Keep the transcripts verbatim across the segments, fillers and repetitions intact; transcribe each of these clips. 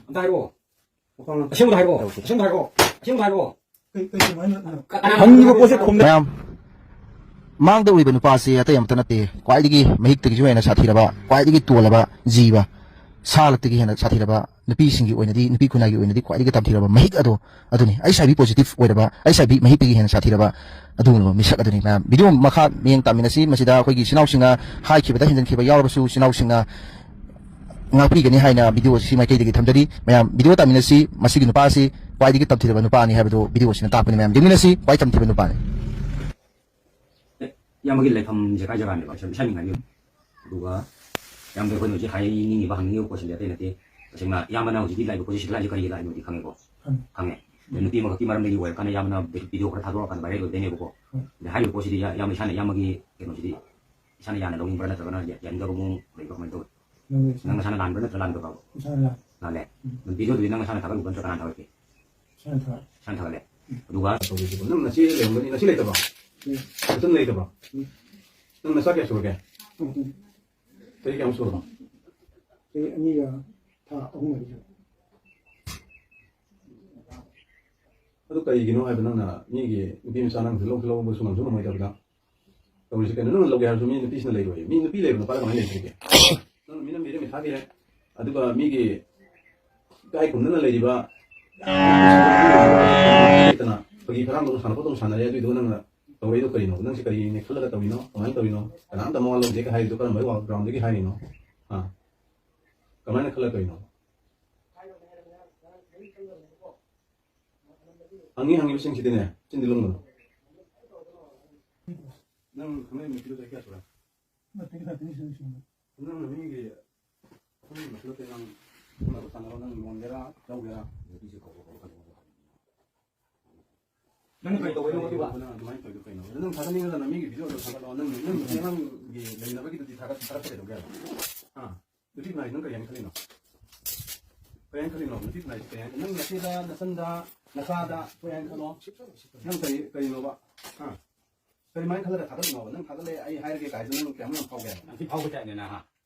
ꯑꯝꯇ ꯍꯥꯏꯔꯛꯑꯣ꯫ ꯑꯁꯦꯡꯕꯗ ꯍꯥꯏꯔꯛꯑꯣ꯫ ꯑꯁꯦꯡꯕꯗ ꯍꯥꯏꯔꯛꯑꯣ꯫ ꯑꯁꯦꯡꯕꯗ ꯍꯥꯏꯔꯛꯑꯣ꯫ ꯀꯩ, ꯀꯩ, ꯀꯃꯥꯏꯅ? ꯀꯅꯥ? ꯍꯪꯉꯤꯕ ꯄꯣꯠꯁꯦ ꯈꯨꯝꯗ- ꯃꯌꯥꯝ, ꯃꯥꯡꯗ ꯎꯔꯤꯕ ꯅꯨꯄꯥꯁꯤ ꯑꯇꯩ ꯑꯃꯠꯇ ꯅꯠꯇꯦ꯫ ꯈ꯭ꯋꯥꯏꯗꯒꯤ ꯃꯍꯤꯛꯇꯒꯤꯁꯨ ꯍꯦꯟꯅ ꯁꯥꯊꯤꯔꯕ, ꯈ꯭ꯋꯥꯏꯗꯒꯤ ꯇꯣꯜꯂꯕ ꯖꯤꯕ, ꯁꯥ ꯂꯛꯇꯒꯤ ꯍꯦꯟꯅ ꯁꯥꯊꯤꯔꯕ, ꯅꯨꯄꯤꯁꯤꯡꯒꯤ ꯑꯣꯏꯅꯗꯤ, ꯅꯨꯄꯤ ꯈꯨꯟꯅꯥꯏꯒꯤ ꯑꯣꯏꯅꯗꯤ ꯈ꯭ꯋꯥꯏꯗꯒꯤ ꯇꯝꯊꯤꯔꯕ ꯃꯍꯤꯛ ꯑꯗꯣ ꯑꯗꯨꯅꯤ꯫ ꯑꯩꯠꯆ ꯑꯥꯏ ꯚꯤ positive ꯑꯣꯏꯔꯕ, ꯑꯩꯠꯆ ꯑꯥꯏ ꯚꯤ ꯃꯍꯤꯛꯇꯒꯤ ꯍꯦꯟꯅ ꯁꯥꯊꯤꯔꯕ ꯑꯗꯨꯒꯨꯝꯂꯕ ꯃꯤꯁꯛ ꯑꯗꯨꯅꯤ꯫ ꯃꯌꯥꯝ, video ꯃꯈꯥ ꯃꯤꯠꯌꯦꯡ ꯇꯥꯃꯤꯟꯅꯁꯤ꯫ ꯃꯁꯤꯗ ꯑꯩꯈꯣꯏꯒꯤ ꯏꯆꯤꯟ ꯏꯅꯥꯎꯁꯤꯡꯅ ꯍꯥꯏꯈꯤꯕꯗ ꯍꯦꯟꯖꯟꯈꯤꯕ ꯌꯥꯎꯔꯕꯁꯨ, ꯏꯆꯤꯟ ꯏꯅꯥꯎꯁꯤꯡꯅ ꯉꯥꯛꯄꯤꯒꯅꯤ ꯍꯥꯏꯅ video ꯑꯁꯤ ꯃꯥꯏꯀꯩꯗꯒꯤ ꯊꯝꯖꯔꯤ꯫ ꯃꯌꯥꯝ, video ꯇꯥꯃꯤꯟꯅꯁꯤ꯫ ꯃꯁꯤꯒꯤ ꯅꯨꯄꯥ ꯑꯁꯤ ꯈ꯭ꯋꯥꯏꯗꯒꯤ ꯇꯝꯊꯤꯔꯕ ꯅꯨꯄꯥꯅꯤ ꯍꯥꯏꯕꯗꯨ video ꯑꯁꯤꯅ ꯇꯥꯛꯄꯅꯤ꯫ ꯃꯌꯥꯝ, ꯌꯦꯡꯃꯤꯟꯅꯁꯤ꯫ ꯈ꯭ꯋꯥꯏ ꯇꯝꯊꯤꯕ ꯅꯨꯄꯥꯅꯤ꯫ ꯑꯦ, ꯏꯌꯥꯝꯕꯒꯤ ꯂꯩꯐꯝꯁꯦ ꯀꯥꯏ ꯖꯒꯥꯅꯦꯕ? ꯏꯁꯥ, ꯏꯁꯥ ꯃꯤꯡ ꯍꯥꯏꯕꯤꯌꯨ꯫ ꯑꯗꯨꯒ ꯏꯌꯥꯝꯕ ꯑꯩꯈꯣꯏꯅ ꯍꯧꯖꯤꯛ ꯍꯥꯏꯅꯤꯡꯉꯤꯕ, ꯍꯪꯅꯤꯡꯉꯤꯕ question ꯁꯦ ꯑꯇꯩ ꯅꯠꯇꯦ꯫ ꯇꯁꯦꯡꯅ ꯏꯌꯥꯝꯕꯅ ꯍꯧꯖꯤꯛꯀꯤ ꯂꯥꯛꯏꯕ ꯄꯣꯠꯁꯤ, ꯁꯤꯗ ꯂꯥꯛꯏꯁꯦ ꯀꯔꯤꯒꯤ ꯂꯥꯛꯏꯅꯣꯗꯤ ꯈꯪꯉꯦꯀꯣ? ꯈꯪꯉꯦ꯫ ꯈꯪꯉꯦ꯫ ꯑꯗꯩ ꯅꯨꯄꯤ ꯑꯃꯈꯛꯀꯤ ꯃꯔꯝꯗꯒꯤ ꯑꯣꯏꯔꯀꯥꯟꯗ ꯏꯌꯥꯝꯕꯅ video ꯈꯔ ꯊꯥꯗꯣꯔꯛꯑꯀꯥꯟꯗ viral ꯑꯣꯏꯗꯣꯏꯅꯦꯕꯀꯣ꯫ ꯈꯪꯉꯦ꯫ ꯑꯗꯩ ꯍꯥꯏꯔꯤꯕ ꯄꯣꯠꯁꯤꯗꯤ ꯏꯌꯥ-, ꯏꯌꯥꯝꯕ ꯏꯁꯥꯅ ꯏꯌꯥꯝꯕꯒꯤ ꯀꯩꯅꯣꯁꯤꯗꯤ ꯏꯁꯥꯅ ꯌꯥꯅ ꯂꯧꯅꯤꯡꯕ꯭ꯔꯥ ꯅꯠꯇ꯭ꯔꯒꯅ ꯌꯥ-, ꯌꯥꯅꯤꯡꯗꯕ ꯃꯑꯣꯡ ꯂꯩꯕ꯭ꯔꯥ, ꯀꯃꯥꯏꯅ ꯇꯧꯋꯤ? ꯂꯧꯋꯦ, ꯏꯁꯥꯅ꯫ ꯅꯪ ꯅꯁꯥꯅ ꯂꯥꯟꯕ꯭ꯔꯥ ꯅꯠꯇ꯭ꯔꯒ ꯂꯥꯟꯗꯕ꯭ꯔꯥ? ꯏꯁꯥꯅ ꯂꯥꯟ-꯫ ꯂꯥꯜꯂꯦ꯫ ꯎꯝ꯫ ꯑꯗꯨ video ꯗꯨꯗꯤ ꯅꯪ ꯅꯁꯥꯅ ꯊꯥꯒꯠꯂꯨꯕ꯭ꯔꯥ ꯅꯠꯇ꯭ꯔꯒ ꯀꯅꯥꯅ ꯊꯥꯒꯠꯀꯦ? ꯏꯁꯥꯅ ꯊꯥꯒꯠ-꯫ ꯏꯁꯥꯅ ꯊꯥꯒꯠꯂꯦ꯫ ꯎꯝ꯫ ꯑꯗꯨꯒ ꯇꯧꯔꯤꯁꯤꯕꯣ? ꯅꯪ ꯅꯆꯦ ꯂꯩꯔꯝꯒꯅꯤ, ꯅꯆꯦ ꯂꯩꯇꯕ꯭ꯔꯣ? ꯎꯝ꯫ ꯅꯆꯟ ꯂꯩꯇꯕ꯭ꯔꯣ? ꯎꯝ꯫ ꯎꯝ꯫ ꯆꯍꯤ ꯀꯌꯥꯃꯨꯛ ꯁꯨꯔꯕ? ꯆꯍꯤ ꯑꯅꯤꯒ ꯊꯥ ꯑꯍꯨꯝ ꯃꯔꯤ ꯁꯨꯔꯦ꯫ ꯑꯗꯨ ꯀꯔꯤꯒꯤꯅꯣ ꯍꯥꯏꯕ, ꯅꯪꯅ ꯃꯤꯒꯤ ꯅꯨꯄꯤ ꯃꯆꯥ ꯅꯪꯁꯨ ꯂꯧꯁꯨ ꯂꯧꯕꯁꯨ ꯉꯝꯁꯨ ꯉꯝꯃꯣꯏꯗꯕꯗ ꯇꯧꯔꯤꯁꯦ ꯀꯩꯅꯣ? ꯅꯪꯅ ꯂꯧꯒꯦ ꯍꯥꯏꯔꯁꯨ ꯃꯤ ꯅꯨꯄꯤꯁꯤꯅ ꯂꯩꯔꯣꯏ꯫ ꯃꯤ ꯅꯨꯄꯤ ꯂꯩꯕ ꯅꯨꯄꯥꯗ ꯀꯃꯥꯏꯅ ꯂꯩꯗꯣꯔꯤꯒꯦ? ꯅꯪꯅ ꯃꯤꯅ ꯃꯤꯔꯦꯝ ꯊꯥꯕꯤꯔꯦ, ꯑꯗꯨꯒ ꯃꯤꯒꯤ ꯏꯀꯥꯏ ꯈꯨꯝꯅꯅ ꯂꯩꯔꯤꯕ ꯂꯩꯇꯅ ꯐꯥꯒꯤ ꯐꯔꯥꯡꯗꯧꯅ ꯁꯥꯟꯅꯄꯣꯠꯇꯧꯅ ꯁꯥꯟꯅꯔꯦ꯫ ꯑꯗꯨꯏꯗꯨꯒ ꯅꯪꯅ ꯇꯧꯔꯛꯏꯗꯣ ꯀꯔꯤꯅꯣ? ꯅꯪꯁꯦ ꯀꯔꯤꯅꯦ ꯈꯜꯂꯒ ꯇꯧꯔꯤꯅꯣ? ꯀꯃꯥꯏꯅ ꯇꯧꯔꯤꯅꯣ? ꯀꯅꯥꯝꯇ ꯃꯋꯥ ꯂꯧꯗꯦꯒ ꯍꯥꯏꯔꯤꯗꯣ ꯀꯔꯝꯕ ꯒ꯭ꯔꯥꯎꯟꯗꯒꯤ ꯍꯥꯏꯔꯤꯅꯣ? ꯍꯥ? ꯀꯃꯥꯏꯅ ꯈꯜꯂꯒ ꯇꯧꯔꯤꯅꯣ? ꯍꯪꯉꯤ ꯍꯪꯉꯤꯕꯁꯤꯡꯁꯤꯗꯤꯅꯦ, ꯆꯤꯟꯗꯤ ꯂꯨꯝꯒꯅꯨ꯫ ꯅꯪ ꯈꯪꯅꯩ ꯅꯨꯄꯤꯗꯣ ꯆꯍꯤ ꯀꯌꯥ ꯁꯨꯔꯦ? ꯅꯪꯅ ꯃꯤꯒꯤ ꯈꯪꯅꯕꯁꯨ ꯅꯠꯇꯦ, ꯅꯪ ꯈꯪꯅꯕ ꯁꯥꯟꯅꯔꯣ, ꯅꯪ ꯂꯣꯟꯒꯦꯔꯥ, ꯂꯧꯒꯦꯔꯥ? ꯅꯪ ꯀꯩ ꯇꯧꯕꯩꯅꯣ ꯑꯗꯨꯒ? ꯅꯪ ꯑꯗꯨꯃꯥꯏꯅ ꯇꯧꯔꯤꯗꯣ ꯀꯩꯅꯣ? ꯅꯪ ꯊꯥꯒꯠꯅꯤꯡꯉꯒꯅ ꯃꯤꯒꯤ video ꯗꯣ ꯊꯥꯒꯠꯂꯣ, ꯅꯪ, ꯅꯪ ꯅꯨꯄꯤ ꯑꯉꯥꯡꯒꯤ ꯂꯩꯅꯕꯒꯤꯗꯨꯗꯤ ꯊꯥꯒꯠ-, ꯊꯥꯒꯠꯄ ꯀꯩꯗꯧꯒꯦ ꯍꯥꯏꯕ? ꯍꯥ? ꯅꯨꯄꯤ ꯈꯨꯟꯅꯥꯏ ꯅꯪ ꯀꯔꯤ ꯍꯥꯏꯅ ꯈꯜꯂꯤꯅꯣ? ꯀꯔꯤ ꯍꯥꯏꯅ ꯈꯜꯂꯤꯅꯣ? ꯅꯨꯄꯤ ꯈꯨꯟꯅꯥꯏꯁꯤ ꯀꯔꯤ ꯍꯥꯏꯅ, ꯅꯪ ꯅꯆꯦꯗ, ꯅꯆꯟꯗ, ꯅꯆꯥꯗ ꯀꯔꯤ ꯍꯥꯏꯅ ꯈꯜꯂꯣ? ꯅꯪ ꯀꯔꯤ, ꯀꯔꯤꯅꯣꯕ? ꯍꯥ? ꯀꯔꯤꯃꯥꯏꯅ ꯈꯜꯂꯒ ꯊꯥꯒꯠꯂꯤꯅꯣꯕ? ꯅꯪ ꯊꯥꯒꯠꯂꯦ, ꯑꯩ ꯍꯥꯏꯔꯒꯦ ꯀꯥꯏꯗꯨ ꯅꯪ ꯀꯌꯥꯃꯨꯛ ꯌꯥꯝ ꯐꯥꯎꯒꯦ ꯍꯥꯏꯕ? ꯌꯥꯝ ꯊꯤ ꯐꯥꯎꯕ type ꯅꯦ ꯅꯪ, ꯍꯥ?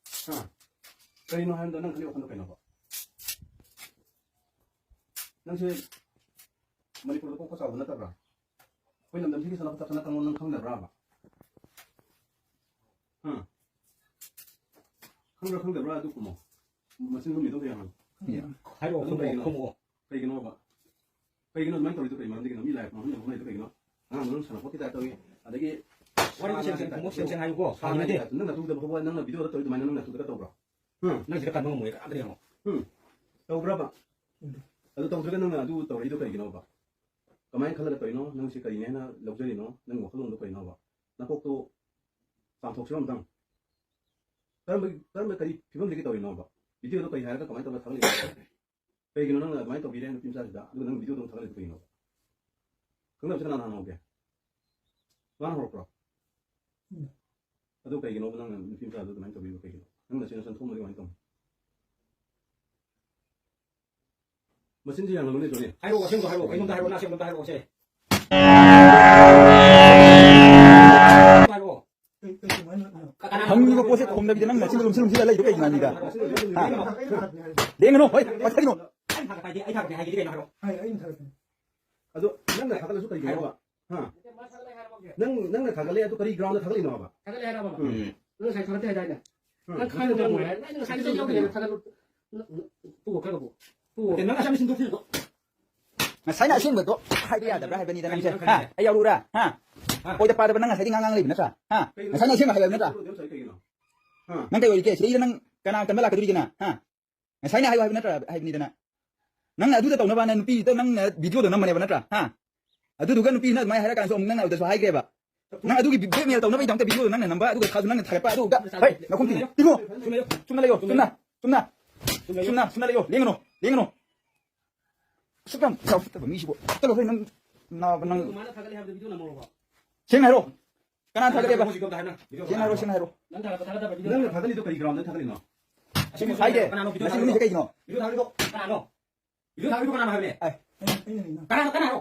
ꯍꯥ? ꯀꯔꯤꯅꯣ ꯍꯥꯏꯕꯗ ꯅꯪ ꯈꯜꯂꯤ ꯋꯥꯈꯜꯗꯣ ꯀꯩꯅꯣꯕ? ꯅꯪꯁꯦ ꯃꯅꯤꯄꯨꯔꯗ ꯄꯣꯛꯄ ꯆꯥꯎꯕ ꯅꯠꯇꯕ꯭ꯔꯥ? ꯑꯩꯈꯣꯏ ꯂꯝꯗꯝꯁꯤꯒꯤ ꯆꯠꯅ ꯄꯊꯥꯞ ꯆꯠꯅ ꯀꯥꯡꯂꯣꯟ ꯅꯪ ꯈꯪꯗꯕ꯭ꯔꯥꯕ? ꯍꯥ? ꯈꯪꯕ꯭ꯔꯥ ꯈꯪꯗꯕ꯭ꯔꯥ ꯑꯗꯨ ꯈꯨꯝꯃꯣ꯫ ꯃꯆꯤꯟ ꯂꯨꯝꯃꯤꯗꯣ ꯀꯩ ꯍꯥꯏꯅꯣ? ꯍꯥꯏꯔꯛꯑꯣ, ꯑꯗꯨ ꯈꯨꯝꯃꯛꯑꯣ, ꯀꯩꯒꯤꯅꯣ? ꯈꯨꯝꯃꯛꯑꯣ꯫ ꯀꯩꯒꯤꯅꯣꯕ? ꯀꯩꯒꯤꯅꯣ ꯑꯗꯨꯃꯥꯏꯅ ꯇꯧꯔꯤꯗꯣ? ꯀꯩ ꯃꯔꯝꯗꯒꯤꯅꯣ? ꯃꯤ ꯂꯥꯏ ꯈꯨꯔꯨꯝꯐꯝ ꯌꯧꯅꯩꯗꯣ ꯀꯩꯒꯤꯅꯣ? ꯑꯉꯥꯡꯗꯣ ꯅꯪ ꯁꯥꯟꯅꯄꯣꯠꯀꯤ ꯇꯥꯏꯞ ꯇꯧꯏ꯫ ꯑꯗꯒꯤ ꯋꯥꯔꯤꯗꯣ ꯁꯦꯡ ꯁꯦꯡ ꯈꯨꯝꯃꯣ, ꯁꯦꯡ ꯁꯦꯡ ꯍꯥꯏꯌꯨꯀꯣ꯫ ꯁꯥ ꯉꯥꯒꯤ ꯐꯥꯒꯤꯅꯦ꯫ ꯇꯥꯏꯞꯇ ꯅꯪ ꯅꯇꯨꯗ ꯐꯥꯎꯕ ꯅꯪꯅ ꯚꯤꯗꯤꯑꯣꯗ ꯇꯧꯔꯤ ꯑꯗꯨꯃꯥꯏꯅ ꯅꯪ ꯅꯇꯨꯗꯒ ꯇꯧꯕ꯭ꯔꯣ? ꯍꯨꯝ? ꯅꯪ ꯁꯤꯗ ꯀꯟꯕ ꯉꯝꯃꯣꯏ, ꯀꯅꯥꯝꯇꯅ ꯌꯦꯡꯉꯣ꯫ ꯍꯨꯝ? ꯇꯧꯕ꯭ꯔꯕ? ꯑꯗꯨ ꯇꯧꯗ꯭ꯔꯒ ꯅꯪꯅ ꯑꯗꯨ ꯇꯧꯔꯛꯏꯗꯣ ꯀꯩꯒꯤꯅꯣꯕ? ꯀꯃꯥꯏꯅ ꯈꯜꯂꯒ ꯇꯧꯔꯤꯅꯣ? ꯅꯪ ꯁꯤ ꯀꯔꯤꯅꯦ ꯍꯥꯏꯅ ꯂꯧꯖꯔꯤꯅꯣ? ꯅꯪꯒꯤ ꯋꯥꯈꯜꯂꯣꯟꯗꯣ ꯀꯩꯅꯣꯕ? ꯅꯀꯣꯛꯇꯣ ꯆꯥꯝꯊꯣꯛꯁꯤꯔꯣ ꯑꯝꯇꯪ? ꯀꯔꯝꯕ, ꯀꯔꯝꯕ ꯀꯔꯤ ꯐꯤꯕꯝꯗꯒꯤ ꯇꯧꯔꯤꯅꯣꯕ? ꯚꯤꯗꯤꯑꯣꯗꯣ ꯀꯔꯤ ꯍꯥꯏꯔꯒ ꯀꯃꯥꯏꯅ ꯇꯧꯔꯒ ꯊꯥꯒꯠꯂꯤꯅꯣ? ꯀꯩꯒꯤꯅꯣ ꯅꯪꯅ ꯑꯗꯨꯃꯥꯏꯅ ꯇꯧꯕꯤꯔꯦ ꯅꯨꯄꯤ ꯃꯆꯥꯁꯤꯗ, ꯑꯗꯨꯒ ꯅꯪ ꯚꯤꯗꯤꯑꯣꯗꯣ ꯑꯃꯨꯛ ꯊꯥꯒꯠꯂꯤꯗꯣ ꯀꯩꯒꯤꯅꯣ? ꯈꯪꯅꯕꯁꯤ ꯀꯅꯥꯅ ꯍꯥꯟꯅ ꯍꯧꯒꯦ? ꯃꯥꯅ ꯍꯧꯔꯛꯄ꯭ꯔꯣ? ꯎꯝ꯫ ꯑꯗꯨ ꯀꯩꯒꯤꯅꯣꯕ ꯅꯪꯅ ꯅꯨꯄꯤ ꯃꯆꯥꯗꯣ ꯑꯗꯨꯃꯥꯏꯅ ꯇꯧꯕꯤꯔꯤꯗꯣ ꯀꯩꯒꯤꯅꯣ? ꯅꯪ ꯅꯆꯤꯟ ꯅꯆꯟ ꯊꯣꯛꯑꯝꯃꯗꯤ ꯀꯃꯥꯏꯅ ꯇꯧꯅꯤ? ꯃꯆꯤꯟꯁꯤ ꯌꯥꯝꯅ ꯂꯣꯟꯅꯗ꯭ꯔꯣꯅꯦ? ꯍꯥꯏꯔꯛꯑꯣ, ꯑꯁꯦꯡꯕ ꯍꯥꯏꯔꯛꯑꯣ, ꯑꯩꯉꯣꯟꯗ ꯍꯥꯏꯔꯛꯑꯣ, ꯅꯪ ꯑꯁꯦꯡꯕ ꯑꯝꯇ ꯍꯥꯏꯔꯛꯑꯣꯁꯦ꯫ ꯍꯥꯏꯔꯛꯑꯣ꯫ ꯀꯩ, ꯀꯩ, ꯀꯃꯥꯏꯅ ꯍꯥꯏꯔꯛꯑꯣ? ꯀꯅꯥꯅꯣ? ꯍꯪꯉꯤꯕ ꯄꯣꯠꯁꯦ ꯈꯨꯝꯗꯕꯤꯗ ꯅꯪ ꯅꯆꯤꯟꯗ ꯂꯨꯝꯁꯤ ꯂꯨꯝꯁꯤꯜꯂ ꯂꯩꯗꯣ ꯀꯩꯒꯤꯅꯣ ꯍꯥꯏꯕꯅꯤꯗ? ꯍꯥ? ꯂꯦꯡꯒꯅꯨ, ꯍꯣꯏ, ꯄꯠꯊꯒꯅꯨ꯫ ꯑꯩꯅ ꯊꯥꯒꯠꯄ ꯍꯥꯏꯗꯤ, ꯑꯩ ꯊꯥꯒꯠꯄ ꯍꯥꯏꯗꯤ ꯀꯩꯅꯣ ꯍꯥꯏꯔꯛꯑꯣ꯫ ꯍꯥꯏ, ꯑꯩꯅ ꯊꯥꯒꯠꯄꯅꯦ꯫ ꯑꯗꯣ ꯅꯪꯅ ꯊꯥꯒꯠꯂꯁꯨ ꯀꯩꯒꯤꯅꯣꯕ? ꯍꯥ? ꯅꯪ, ꯅꯪꯅ ꯊꯥꯒꯠꯂꯦ, ꯑꯗꯨ ꯀꯔꯤ ꯒ꯭ꯔꯥꯎꯟꯗ ꯊꯥꯒꯠꯂꯤꯅꯣꯕ? ꯊꯥꯒꯠꯂꯦ ꯍꯥꯏꯔꯕ? ꯎꯝ꯫ ꯅꯪ ꯉꯁꯥꯏ ꯊꯥꯒꯠꯇꯦ ꯍꯥꯏꯗꯥꯏꯅꯦ? ꯎꯝ꯫ ꯅꯪ ꯈꯪꯗꯕ ꯑꯣꯏꯔꯦ꯫ ꯅꯪ ꯉꯁꯥꯏꯗꯩ ꯌꯥꯎꯗꯦ, ꯊꯥꯒꯠꯂꯨ꯫ ꯄꯨꯑꯣ, ꯈꯔ ꯄꯨꯑꯣ꯫ ꯄꯨꯑꯣ꯫ ꯅꯪ ꯉꯁꯥꯏ ꯃꯁꯤꯡꯗꯣ ꯊꯤꯔꯤꯗꯣ꯫ ꯉꯁꯥꯏꯅ ꯑꯁꯦꯡꯕꯗꯣ ꯍꯥꯏꯕ ꯌꯥꯗꯕ꯭ꯔꯥ ꯍꯥꯏꯕꯅꯤꯗ ꯅꯪꯁꯦ꯫ ꯀꯩꯅꯣ ꯅꯪ ꯍꯥ? ꯈꯜꯂꯤꯁꯦ? ꯑꯩ ꯌꯥꯎꯔꯨꯔꯥ? ꯍꯥ? ꯍꯥ? ꯑꯣꯏꯗ ꯄꯥꯗꯕ ꯅꯪ ꯉꯁꯥꯏꯗꯤ ꯉꯥꯡ ꯉꯥꯡ ꯂꯩꯕ ꯅꯠꯇ꯭ꯔꯥ? ꯍꯥ? ꯀꯩꯅꯣ ꯉꯁꯥꯏꯅ ꯑꯁꯦꯡꯕ ꯍꯥꯏꯕ ꯅꯠꯇ꯭ꯔꯥ? ꯀꯩꯅꯣ ꯉꯁꯥꯏ ꯀꯩꯒꯤꯅꯣ? ꯍꯥ? ꯅꯪ ꯀꯩ ꯑꯣꯏꯔꯤꯒꯦ? ꯁꯤꯗꯩꯗ ꯅꯪ ꯀꯅꯥ ꯀꯟꯕ ꯂꯥꯛꯀꯗꯧꯔꯤꯒꯦ ꯅꯪ? ꯍꯥ? ꯉꯁꯥꯏꯅ ꯍꯥꯏꯌꯨ ꯍꯥꯏꯕ ꯅꯠꯇ꯭ꯔꯥ ꯍꯥꯏꯕꯅꯤꯗꯅ꯫ ꯅꯪꯅ ꯑꯗꯨꯗ ꯇꯧꯅꯕꯅ ꯅꯨꯄꯤꯗꯨꯗ ꯅꯪꯅ ꯚꯤꯗꯤꯑꯣꯗꯣ ꯅꯝꯕꯅꯦꯕ ꯅꯠꯇ꯭ꯔꯥ? ꯍꯥ? ꯑꯗꯨꯗꯨꯒ ꯅꯨꯄꯤꯗꯨꯅ ꯑꯗꯨꯃꯥꯏꯅ ꯍꯥꯏꯔ ꯀꯥꯟꯗꯁꯨ ꯑꯃꯨꯛ ꯅꯪꯅ ꯑꯗꯨꯗꯁꯨ ꯍꯥꯏꯈ꯭ꯔꯦꯕ꯫ ꯅꯪ ꯑꯗꯨꯒꯤ blackmail ꯇꯧꯅꯕꯒꯤꯗꯃꯛꯇ ꯚꯤꯗꯤꯑꯣꯗꯣ ꯅꯪꯅ ꯅꯝꯕ, ꯑꯗꯨꯒ ꯊꯥꯁꯨ ꯅꯪꯅ ꯊꯥꯒꯠꯄ, ꯑꯗꯨꯒ ꯍꯣꯏ, ꯅꯈꯨꯝ ꯊꯤꯅꯤ꯫ ꯇꯤꯡꯉꯣ꯫ ꯆꯨꯝꯅ ꯂꯩꯌꯣ, ꯆꯨꯝꯅ ꯂꯩꯌꯣ, ꯆꯨꯝꯅ꯫ ꯆꯨꯝꯅ, ꯆꯨꯝꯅ ꯂꯩꯌꯣ, ꯂꯦꯡꯒꯅꯨ꯫ ꯑꯁꯨꯛ ꯌꯥꯝ ꯆꯥꯎ ꯐꯠꯇꯕ ꯃꯤꯁꯤꯕꯨ꯫ ꯆꯠꯂꯣ, ꯍꯣꯏ, ꯅꯪ, ꯅꯥꯕ ꯅꯪ꯫ ꯀꯃꯥꯏꯅ ꯊꯥꯒꯠꯂꯤ ꯍꯥꯏꯕꯗꯣ ꯚꯤꯗꯤꯑꯣ ꯅꯝꯃꯣꯕ꯫ ꯁꯦꯡꯅ ꯍꯥꯏꯔꯣ꯫ ꯀꯅꯥꯅ ꯊꯥꯒꯠꯂꯦꯕ? ꯍꯧꯖꯤꯛ ꯑꯝꯇ ꯍꯥꯏꯅ, ꯚꯤꯗꯤꯑꯣ ꯁꯦꯡꯅ ꯍꯥꯏꯔꯣ, ꯁꯦꯡꯅ ꯍꯥꯏꯔꯣ꯫ ꯅꯪ ꯊꯥꯒꯠꯄ ꯊꯥꯒꯠꯇꯕ ꯚꯤꯗꯤꯑꯣ ꯅꯪꯅ ꯊꯥꯒꯠꯂꯤꯗꯣ ꯀꯔꯤ ꯒ꯭ꯔꯥꯎꯟꯗ ꯊꯥꯒꯠꯂꯤꯅꯣ? ꯑꯁꯦꯡꯕ ꯍꯥꯏꯒꯦ꯫ ꯀꯅꯥꯅꯣ ꯚꯤꯗꯤꯑꯣ ꯅꯆꯤꯟ ꯊꯥꯒꯠꯂꯤꯗꯣ? ꯃꯅꯨꯡꯗ ꯀꯩꯒꯤꯅꯣ? ꯚꯤꯗꯤꯑꯣ ꯊꯥꯒꯠꯂꯤꯗꯣ ꯀꯅꯥꯅꯣ? ꯚꯤꯗꯤꯑꯣ ꯊꯥꯒꯠꯂꯤꯗꯣ ꯀꯅꯥꯅꯣ ꯍꯥꯏꯕꯅꯦ? ꯑꯦ, ꯑꯩꯅ, ꯑꯩꯅ, ꯑꯩꯅ꯫ ꯀꯅꯥꯅꯣ, ꯀꯅꯥ ꯍꯥꯏꯔꯣ?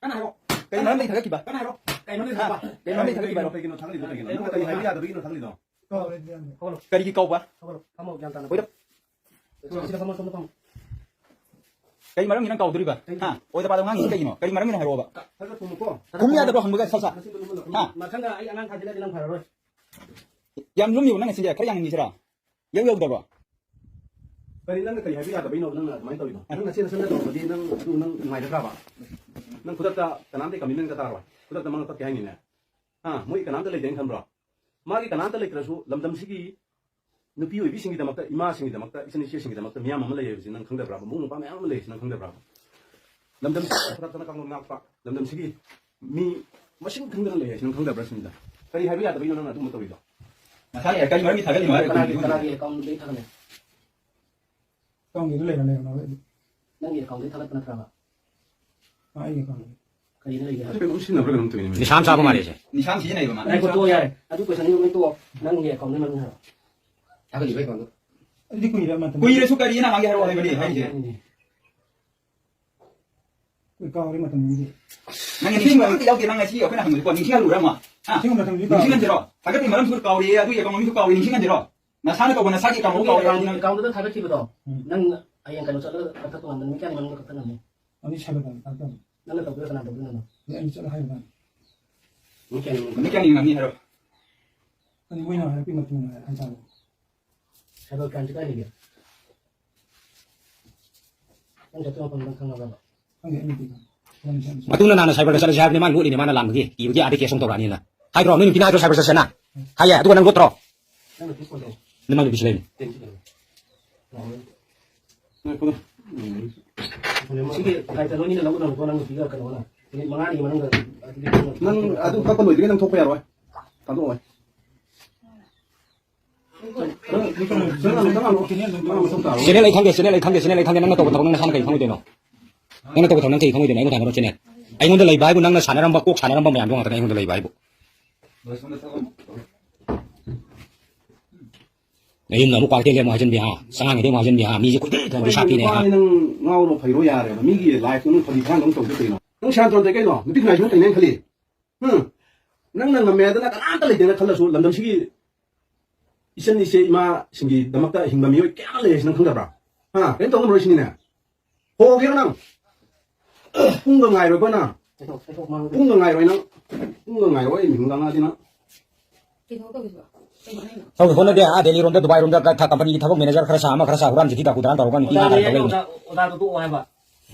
ꯀꯅꯥ ꯍꯥꯏꯔꯣ? ꯀꯩ ꯃꯔꯝꯗꯒꯤ ꯊꯥꯒꯠꯈꯤꯕ? ꯀꯅꯥ ꯍꯥꯏꯔꯣ? ꯀꯩ ꯃꯔꯝꯗꯒꯤ ꯊꯥꯒꯠꯈꯤꯕ? ꯀꯩ ꯃꯔꯝꯗꯒꯤ ꯊꯥꯒꯠꯈꯤꯕ ꯍꯥꯏꯔꯣ? ꯀꯩꯒꯤꯅꯣ ꯊꯥꯒꯠꯂꯤꯗꯣ ꯀꯩꯒꯤꯅꯣ? ꯅꯪꯅ ꯀꯔꯤ ꯍꯥꯏꯕ ꯌꯥꯗꯕꯒꯤꯅꯣ ꯊꯥꯒꯠꯂꯤꯗꯣ? ꯀꯥꯎꯔꯦ, ꯃꯤꯌꯥꯝꯅ꯫ ꯀꯔꯤꯒꯤ ꯀꯥꯎꯕ? ꯐꯝꯃꯣ, ꯒ꯭ꯌꯥꯟ ꯇꯥꯅ꯫ ꯍꯣꯏꯗ꯫ ꯁꯤꯗ ꯐꯝꯃꯣ, ꯁꯣꯝꯗ ꯐꯝꯃꯣ꯫ ꯀꯔꯤ ꯃꯔꯝꯒꯤ ꯅꯪ ꯀꯥꯎꯗꯣꯔꯤꯕ? ꯍꯥ? ꯑꯣꯏꯗ ꯄꯥꯗꯕ ꯉꯥꯡꯉꯤꯁꯤ ꯀꯩꯒꯤꯅꯣ? ꯀꯔꯤ ꯃꯔꯝꯒꯤꯅꯣ ꯍꯥꯏꯔꯛꯑꯣꯕ꯫ ꯈꯔ ꯈꯨꯝꯃꯨꯀꯣ꯫ ꯈꯨꯝ ꯌꯥꯗꯕ꯭ꯔꯣ ꯍꯪꯕꯒ ꯁꯠ ꯁꯠ? ꯃꯁꯤꯡꯗꯣ ꯂꯨꯝꯍꯜꯂꯣ꯫ ꯍꯥ? ꯃꯊꯪꯗ ꯑꯩ ꯑꯉꯥꯡ ꯊꯥꯖꯤꯜꯂꯗꯤ ꯅꯪ ꯐꯔꯔꯣꯏ꯫ ꯌꯥꯝ ꯂꯨꯝꯃꯤꯕ ꯅꯪ ꯉꯁꯤꯁꯦ, ꯈꯔ ꯌꯥꯡꯍꯟꯈꯤꯁꯤꯔꯥ? ꯌꯧ ꯌꯧꯗꯕ꯭ꯔꯣ? ꯀꯔꯤ, ꯅꯪꯅ ꯀꯔꯤ ꯍꯥꯏꯕ ꯌꯥꯗꯕꯩꯅꯣ ꯅꯪꯅ ꯑꯗꯨꯃꯥꯏꯅ ꯇꯧꯔꯤꯗꯣ? ꯅꯪ ꯅꯆꯦ ꯅꯆꯟꯅ ꯇꯧꯔꯝꯃꯗꯤ ꯅꯪ ꯑꯗꯨ ꯅꯪ ꯅꯨꯡꯉꯥꯏꯒꯗ꯭ꯔꯕ? ꯅꯪ ꯈꯨꯗꯛꯇ ꯀꯅꯥꯝꯇ commitment ꯇꯥꯔꯣꯏ꯫ ꯈꯨꯗꯛꯇ ꯃꯉꯛ ꯇꯠꯀꯦ ꯍꯥꯏꯅꯤꯅꯦ꯫ ꯍꯥ? ꯃꯣꯏ ꯀꯅꯥꯝꯇ ꯂꯩꯇꯦꯅ ꯈꯟꯕ꯭ꯔꯣ? ꯃꯥꯒꯤ ꯀꯅꯥꯝꯇ ꯂꯩꯇ꯭ꯔꯁꯨ ꯂꯝꯗꯝꯁꯤꯒꯤ ꯅꯨꯄꯤ ꯑꯣꯏꯕꯤꯁꯤꯡꯒꯤꯗꯃꯛꯇ, ꯏꯃꯥꯁꯤꯡꯒꯤꯗꯃꯛꯇ, ꯏꯆꯟ ꯏꯆꯦꯁꯤꯡꯒꯤꯗꯃꯛꯇ ꯃꯤꯌꯥꯝ ꯑꯃ ꯂꯩ ꯍꯥꯏꯕꯁꯤ ꯅꯪ ꯈꯪꯗꯕ꯭ꯔꯥ? ꯃꯕꯨꯡ ꯃꯧꯄ꯭ꯋꯥ ꯃꯌꯥꯝ ꯑꯃ ꯂꯩ ꯍꯥꯏꯁꯤ ꯅꯪ ꯈꯪꯗꯕ꯭ꯔꯥ? ꯂꯝꯗꯝꯁꯤ ꯈꯨꯗꯛꯇꯅ ꯀꯥꯡꯂꯣꯟ ꯉꯥꯛꯄ, ꯂꯝꯗꯝꯁꯤꯒꯤ ꯃꯤ ꯃꯁꯤꯡ ꯈꯪꯗꯅ ꯂꯩ ꯍꯥꯏꯁꯤ ꯅꯪ ꯈꯪꯗꯕ꯭ꯔꯥ ꯁꯤꯅꯤꯗ꯫ ꯀꯔꯤ ꯍꯥꯏꯕ ꯌꯥꯗꯕꯩꯅꯣ ꯅꯪꯅ ꯑꯗꯨꯒꯨꯝꯕ ꯇꯧꯔꯤꯗꯣ? ꯃꯁꯥꯒꯤ ꯀꯔꯤ ꯃꯔꯝꯒꯤ ꯊꯥꯒꯠꯂꯤꯅꯣ ꯍꯥꯏꯔꯣ? ꯀꯅꯥꯒꯤ, ꯀꯅꯥꯒꯤ account ꯗꯒꯤ ꯊꯥꯒꯠꯂꯦ? Account ꯒꯤꯗ ꯂꯩꯔ ꯂꯩꯔꯝꯃꯣ꯫ ꯅꯪꯒꯤ account ꯗꯒꯤ ꯊꯥꯒꯠꯄ ꯅꯠꯇ꯭ꯔꯕ? ꯑꯥ, ꯑꯩꯒꯤ account ꯗꯒꯤ꯫ ꯀꯔꯤꯗ ꯂꯩꯒꯦ? ꯑꯗꯨ ꯀꯩꯅꯣꯝ ꯁꯤꯖꯤꯟꯅꯕ꯭ꯔꯥ ꯀꯩꯅꯣꯝ ꯇꯧꯋꯤꯅꯦ꯫ ꯅꯤꯁꯥ ꯑꯃ ꯆꯥꯕ ꯃꯥꯜꯂꯦ ꯁꯦ꯫ ꯅꯤꯁꯥ ꯑꯃ ꯁꯤꯖꯤꯟꯅꯩꯕ ꯃꯥ꯫ ꯉꯥꯏꯈꯣ, ꯇꯣꯛꯑꯣ ꯌꯥꯔꯦ꯫ ꯑꯗꯨ question ꯗꯣ ꯂꯣꯏ ꯇꯣꯛꯑꯣ꯫ ꯅꯪꯒꯤ account ꯗꯒꯤ ꯃꯃꯤꯡ ꯍꯥꯏꯔꯣ꯫ ꯊꯥꯒꯠꯂꯤꯕ account ꯗꯣ꯫ ꯑꯗꯨꯗꯤ ꯀꯨꯏꯔꯦ ꯃꯇꯝ꯫ ꯀꯨꯏꯔꯁꯨ ꯀꯔꯤꯅ ꯍꯪꯒꯦ ꯍꯥꯏꯔꯛꯑꯣ ꯍꯥꯏꯕꯅꯤ ꯍꯥꯏꯁꯦ꯫ ꯎꯝ꯫ ꯑꯩꯈꯣꯏ ꯀꯥꯎꯔꯦ ꯃꯇꯝꯗꯨꯗꯤ꯫ ꯅꯪ ꯅꯤꯡꯁꯤꯡꯕ ꯑꯝꯇ ꯌꯥꯎꯗꯦ, ꯅꯪ ꯉꯁꯤ ꯑꯩꯈꯣꯏꯅ ꯍꯪꯕꯗꯀꯣ, ꯅꯤꯡꯁꯤꯡꯍꯜꯂꯨꯔꯥ ꯑꯃ? ꯍꯥ? ꯑꯁꯦꯡꯕ ꯃꯇꯝꯗꯨꯗꯤ ꯀꯥꯎꯔꯦ꯫ ꯅꯤꯡꯁꯤꯡꯍꯟꯁꯤꯔꯣ? ꯊꯥꯒꯠꯄꯒꯤ ꯃꯔꯝꯁꯨ ꯀꯥꯎꯔꯦ, ꯑꯗꯨꯒꯤ ꯑꯦꯀꯥꯎꯟ ꯃꯃꯤꯡꯁꯨ ꯀꯥꯎꯔꯦ, ꯅꯤꯡꯁꯤꯡꯍꯟꯁꯤꯔꯣ? ꯅꯁꯥꯅ ꯇꯧꯕ ꯅꯁꯥꯒꯤ ꯑꯦꯀꯥꯎꯟ ꯅꯪꯒꯤ ꯀꯥꯎꯔꯦ account, ꯍꯥꯏꯗꯤ ꯅꯪ account ꯗꯨꯗ ꯊꯥꯒꯠꯈꯤꯕꯗꯣ, ꯎꯝ꯫ ꯅꯪ ꯍꯌꯦꯡ ꯀꯩꯅꯣ ꯆꯠꯂꯒ ꯀꯛꯊꯠꯄ ꯉꯝꯗ ꯅꯨꯃꯤꯠ ꯀꯌꯥꯅꯤ ꯃꯅꯨꯡꯗ ꯀꯛꯊꯠ ꯉꯝꯅꯤ? ꯑꯗꯨꯗꯤ cyber ꯗ ꯀꯛꯊꯠ ꯉꯝꯅꯤ꯫ ꯅꯪꯅ ꯇꯧꯗꯣꯏꯔꯥ ꯀꯅꯥꯅ ꯇꯧꯗꯣꯏꯅꯣ? ꯑꯗꯨꯗꯤ ꯑꯩꯅ ꯆꯠꯂ ꯍꯥꯏꯕ ꯇꯥꯕꯅꯤ꯫ ꯅꯨꯃꯤꯠ ꯀꯌꯥꯅꯤ ꯃꯅꯨꯡꯗ? ꯅꯨꯃꯤꯠ ꯀꯌꯥꯅꯤ ꯉꯝꯅꯤ ꯍꯥꯏꯔꯣ? ꯑꯗꯨ ꯃꯣꯏꯅ ꯍꯥꯏꯔꯛꯄꯒꯤ ꯃꯇꯨꯡ ꯏꯟꯅ ꯍꯥꯏꯇꯥꯔꯦ꯫ Cyber crime ꯁꯦ ꯀꯥꯏ ꯂꯩꯒꯦ? ꯅꯪ ꯆꯠꯄ ꯃꯐꯝꯗꯣ ꯅꯪ ꯈꯪꯉꯕ꯭ꯔꯕ? ꯈꯪꯗꯦ, ꯑꯩꯅꯗꯤ ꯈꯪꯉꯦ꯫ ꯃꯇꯨꯡꯗ ꯅꯍꯥꯟꯅ cyber ꯗ ꯆꯠꯂꯁꯤ ꯍꯥꯏꯕꯅꯤ, ꯃꯥꯅ ꯂꯣꯠꯂꯤꯅꯦ, ꯃꯥꯅ ꯂꯥꯟꯕꯒꯤ ꯀꯤꯕꯒꯤ ꯑꯥꯗ case ꯑꯃꯨꯛ ꯇꯧꯔꯛꯑꯅꯤꯅ꯫ ꯍꯥꯏꯗ꯭ꯔꯣ? ꯅꯣꯏ ꯅꯨꯄꯤꯅ ꯍꯥꯏꯗ꯭ꯔꯣ cyber ꯗ ꯆꯠꯁꯦꯅ? ꯍꯥꯏꯌꯦ, ꯑꯗꯨꯒ ꯅꯪ ꯂꯣꯠꯇ꯭ꯔꯣ? ꯅꯪ ꯅꯨꯄꯤ ꯐꯣꯟ ꯇꯧ꯫ ꯅꯃꯥ ꯅꯨꯄꯤꯁꯨ ꯂꯩꯅꯤ꯫ ꯇꯦꯟꯁꯤ ꯇꯧ꯫ ꯉꯥꯏꯈꯣ꯫ ꯁꯤꯒꯤ ꯀꯥꯏ ꯆꯠꯂꯣ? ꯃꯤꯅ ꯂꯧꯒꯗꯕꯀꯣ, ꯅꯪ ꯅꯨꯄꯤꯒ ꯀꯩꯅꯣꯅ꯫ ꯃꯤꯅꯤꯠ ꯃꯉꯥꯅꯤꯒꯤ ꯃꯅꯨꯡꯗ ꯑꯗꯨꯗꯤ ꯅꯪ ꯑꯗꯨ ꯀꯛꯄ ꯂꯣꯏꯗ꯭ꯔꯤꯉꯩ ꯅꯪ ꯊꯣꯛꯄ ꯌꯥꯔꯣꯏ꯫ ꯊꯥꯗꯣꯛꯑꯣꯏ꯫ ꯅꯪ, ꯅꯪ, ꯅꯪ, ꯅꯪ, ꯅꯪ ꯃꯊꯧ ꯇꯥꯔꯣꯏ꯫ Channel ꯑꯩ ꯈꯪꯗꯦ, channel ꯑꯩ ꯈꯪꯗꯦ, channel ꯑꯩ ꯈꯪꯗꯦ, ꯅꯪꯅ ꯇꯧꯕ ꯊꯕꯛ ꯅꯪ ꯅꯁꯥꯅ ꯀꯩ ꯈꯪꯉꯣꯏꯗꯣꯏꯅꯣ? ꯅꯪꯅ ꯇꯧꯕ ꯊꯕꯛ ꯅꯪ ꯀꯩ ꯈꯪꯉꯣꯏꯗꯣꯏꯅꯣ? ꯑꯩꯉꯣꯟꯗ ꯍꯥꯏꯔꯣ, channel꯫ ꯑꯩꯉꯣꯟꯗ ꯂꯩꯕ ꯍꯥꯏꯕꯨ ꯅꯪꯅ ꯁꯥꯟꯅꯔꯝꯕ, ꯀꯣꯛ ꯁꯥꯟꯅꯔꯝꯕ ꯃꯌꯥꯝꯗꯣ ꯉꯥꯛꯇꯅꯦ ꯑꯩꯉꯣꯟꯗ ꯂꯩꯕ ꯍꯥꯏꯕꯨ꯫ ꯅꯌꯨꯝꯗ ꯑꯃꯨꯛ ꯀ꯭ꯋꯥꯀꯩꯊꯦꯜꯗ ꯑꯃꯨꯛ ꯍꯥꯏꯖꯤꯟꯕꯤ ꯍꯥ, ꯆꯉꯥꯡꯒꯤꯗ ꯑꯃꯨꯛ ꯍꯥꯏꯖꯤꯟꯕꯤ ꯍꯥ, ꯃꯤꯁꯦ ꯀꯨꯏꯗꯦ ꯊꯝꯕꯤ ꯁꯥꯠꯄꯤꯅꯦ ꯍꯥ꯫ ꯅꯨꯄꯥꯅꯤ ꯅꯪ ꯉꯥꯎꯔꯣ ꯐꯩꯔꯣ ꯌꯥꯔꯦꯕ, ꯃꯤꯒꯤ life ꯇꯣ ꯅꯪ ꯐꯥꯒꯤ ꯐꯔꯥꯡ ꯑꯃꯨꯛ ꯇꯧꯗꯣꯏ ꯀꯩꯅꯣ? ꯅꯪ ꯁꯦꯔꯥꯟ ꯇꯨꯔꯥꯟ ꯇꯧꯏ ꯀꯩꯅꯣ? ꯅꯨꯄꯤ ꯈꯨꯟꯅꯥꯏꯁꯤ ꯅꯪ ꯀꯩꯅꯦ ꯈꯜꯂꯤ? ꯍꯨꯝ? ꯅꯪꯅ ꯉꯝꯃꯦ ꯍꯥꯏꯗꯅ ꯀꯅꯥꯝꯇ ꯂꯩꯇꯦꯅ ꯈꯜꯂꯁꯨ, ꯂꯝꯗꯝꯁꯤꯒꯤ ꯏꯆꯟ ꯏꯆꯦ ꯏꯃꯥꯁꯤꯡꯒꯤꯗꯃꯛꯇ ꯍꯤꯡꯕ ꯃꯤꯑꯣꯏ ꯀꯌꯥ ꯑꯃ ꯂꯩ ꯍꯥꯏꯁꯤ ꯅꯪ ꯈꯪꯗꯕ꯭ꯔꯥ? ꯍꯥ? ꯀꯔꯤꯝ ꯇꯧ ꯉꯝꯃꯔꯣꯏ ꯁꯤꯅꯤꯅꯦ? ꯍꯣꯡꯒꯦꯔꯣ ꯅꯪ? ꯄꯨꯡꯒ ꯉꯥꯏꯔꯣꯏꯀꯣ ꯅꯪ? ꯄꯨꯡꯒ ꯉꯥꯏꯔꯣꯏ ꯅꯪ? ꯄꯨꯡꯒ ꯉꯥꯏꯔꯣꯏ, ꯑꯩ ꯃꯤꯍꯨꯟ ꯉꯥꯡꯉꯛꯑꯗꯤ ꯅꯪ? ꯀꯩꯅꯣ ꯇꯧꯔꯤꯁꯤꯕꯣ? ꯀꯩꯅꯣ ꯍꯥꯏꯅꯣ? ꯇꯧꯗꯦ, ꯍꯣꯠꯅꯗꯦ꯫ ꯑꯥ, ꯗꯦꯜꯂꯤ ꯔꯣꯝꯗ, ꯗꯨꯕꯥꯏ ꯔꯣꯝꯗ ꯀ-, ꯊ-, ꯀꯝꯄꯅꯤꯒꯤ ꯊꯕꯛ ꯃꯦꯅꯦꯖꯔ ꯈꯔ ꯁꯥ, ꯑꯃ ꯈꯔ ꯁꯥ, ꯍꯨꯔꯥꯟ ꯆꯤꯊꯤ ꯇꯥ ꯍꯨꯔꯥꯟ ꯇꯧꯔꯒ ꯅꯨꯄꯤ ꯑꯣꯖꯥꯅꯦ, ꯉꯥꯡꯅ ꯑꯩꯅ ꯇꯧ ꯂꯩꯕꯅꯤ꯫ ꯑꯣꯖꯥ, ꯑꯣꯖꯥꯗꯣ ꯇꯣꯛꯑꯣ ꯍꯥꯏꯕ꯫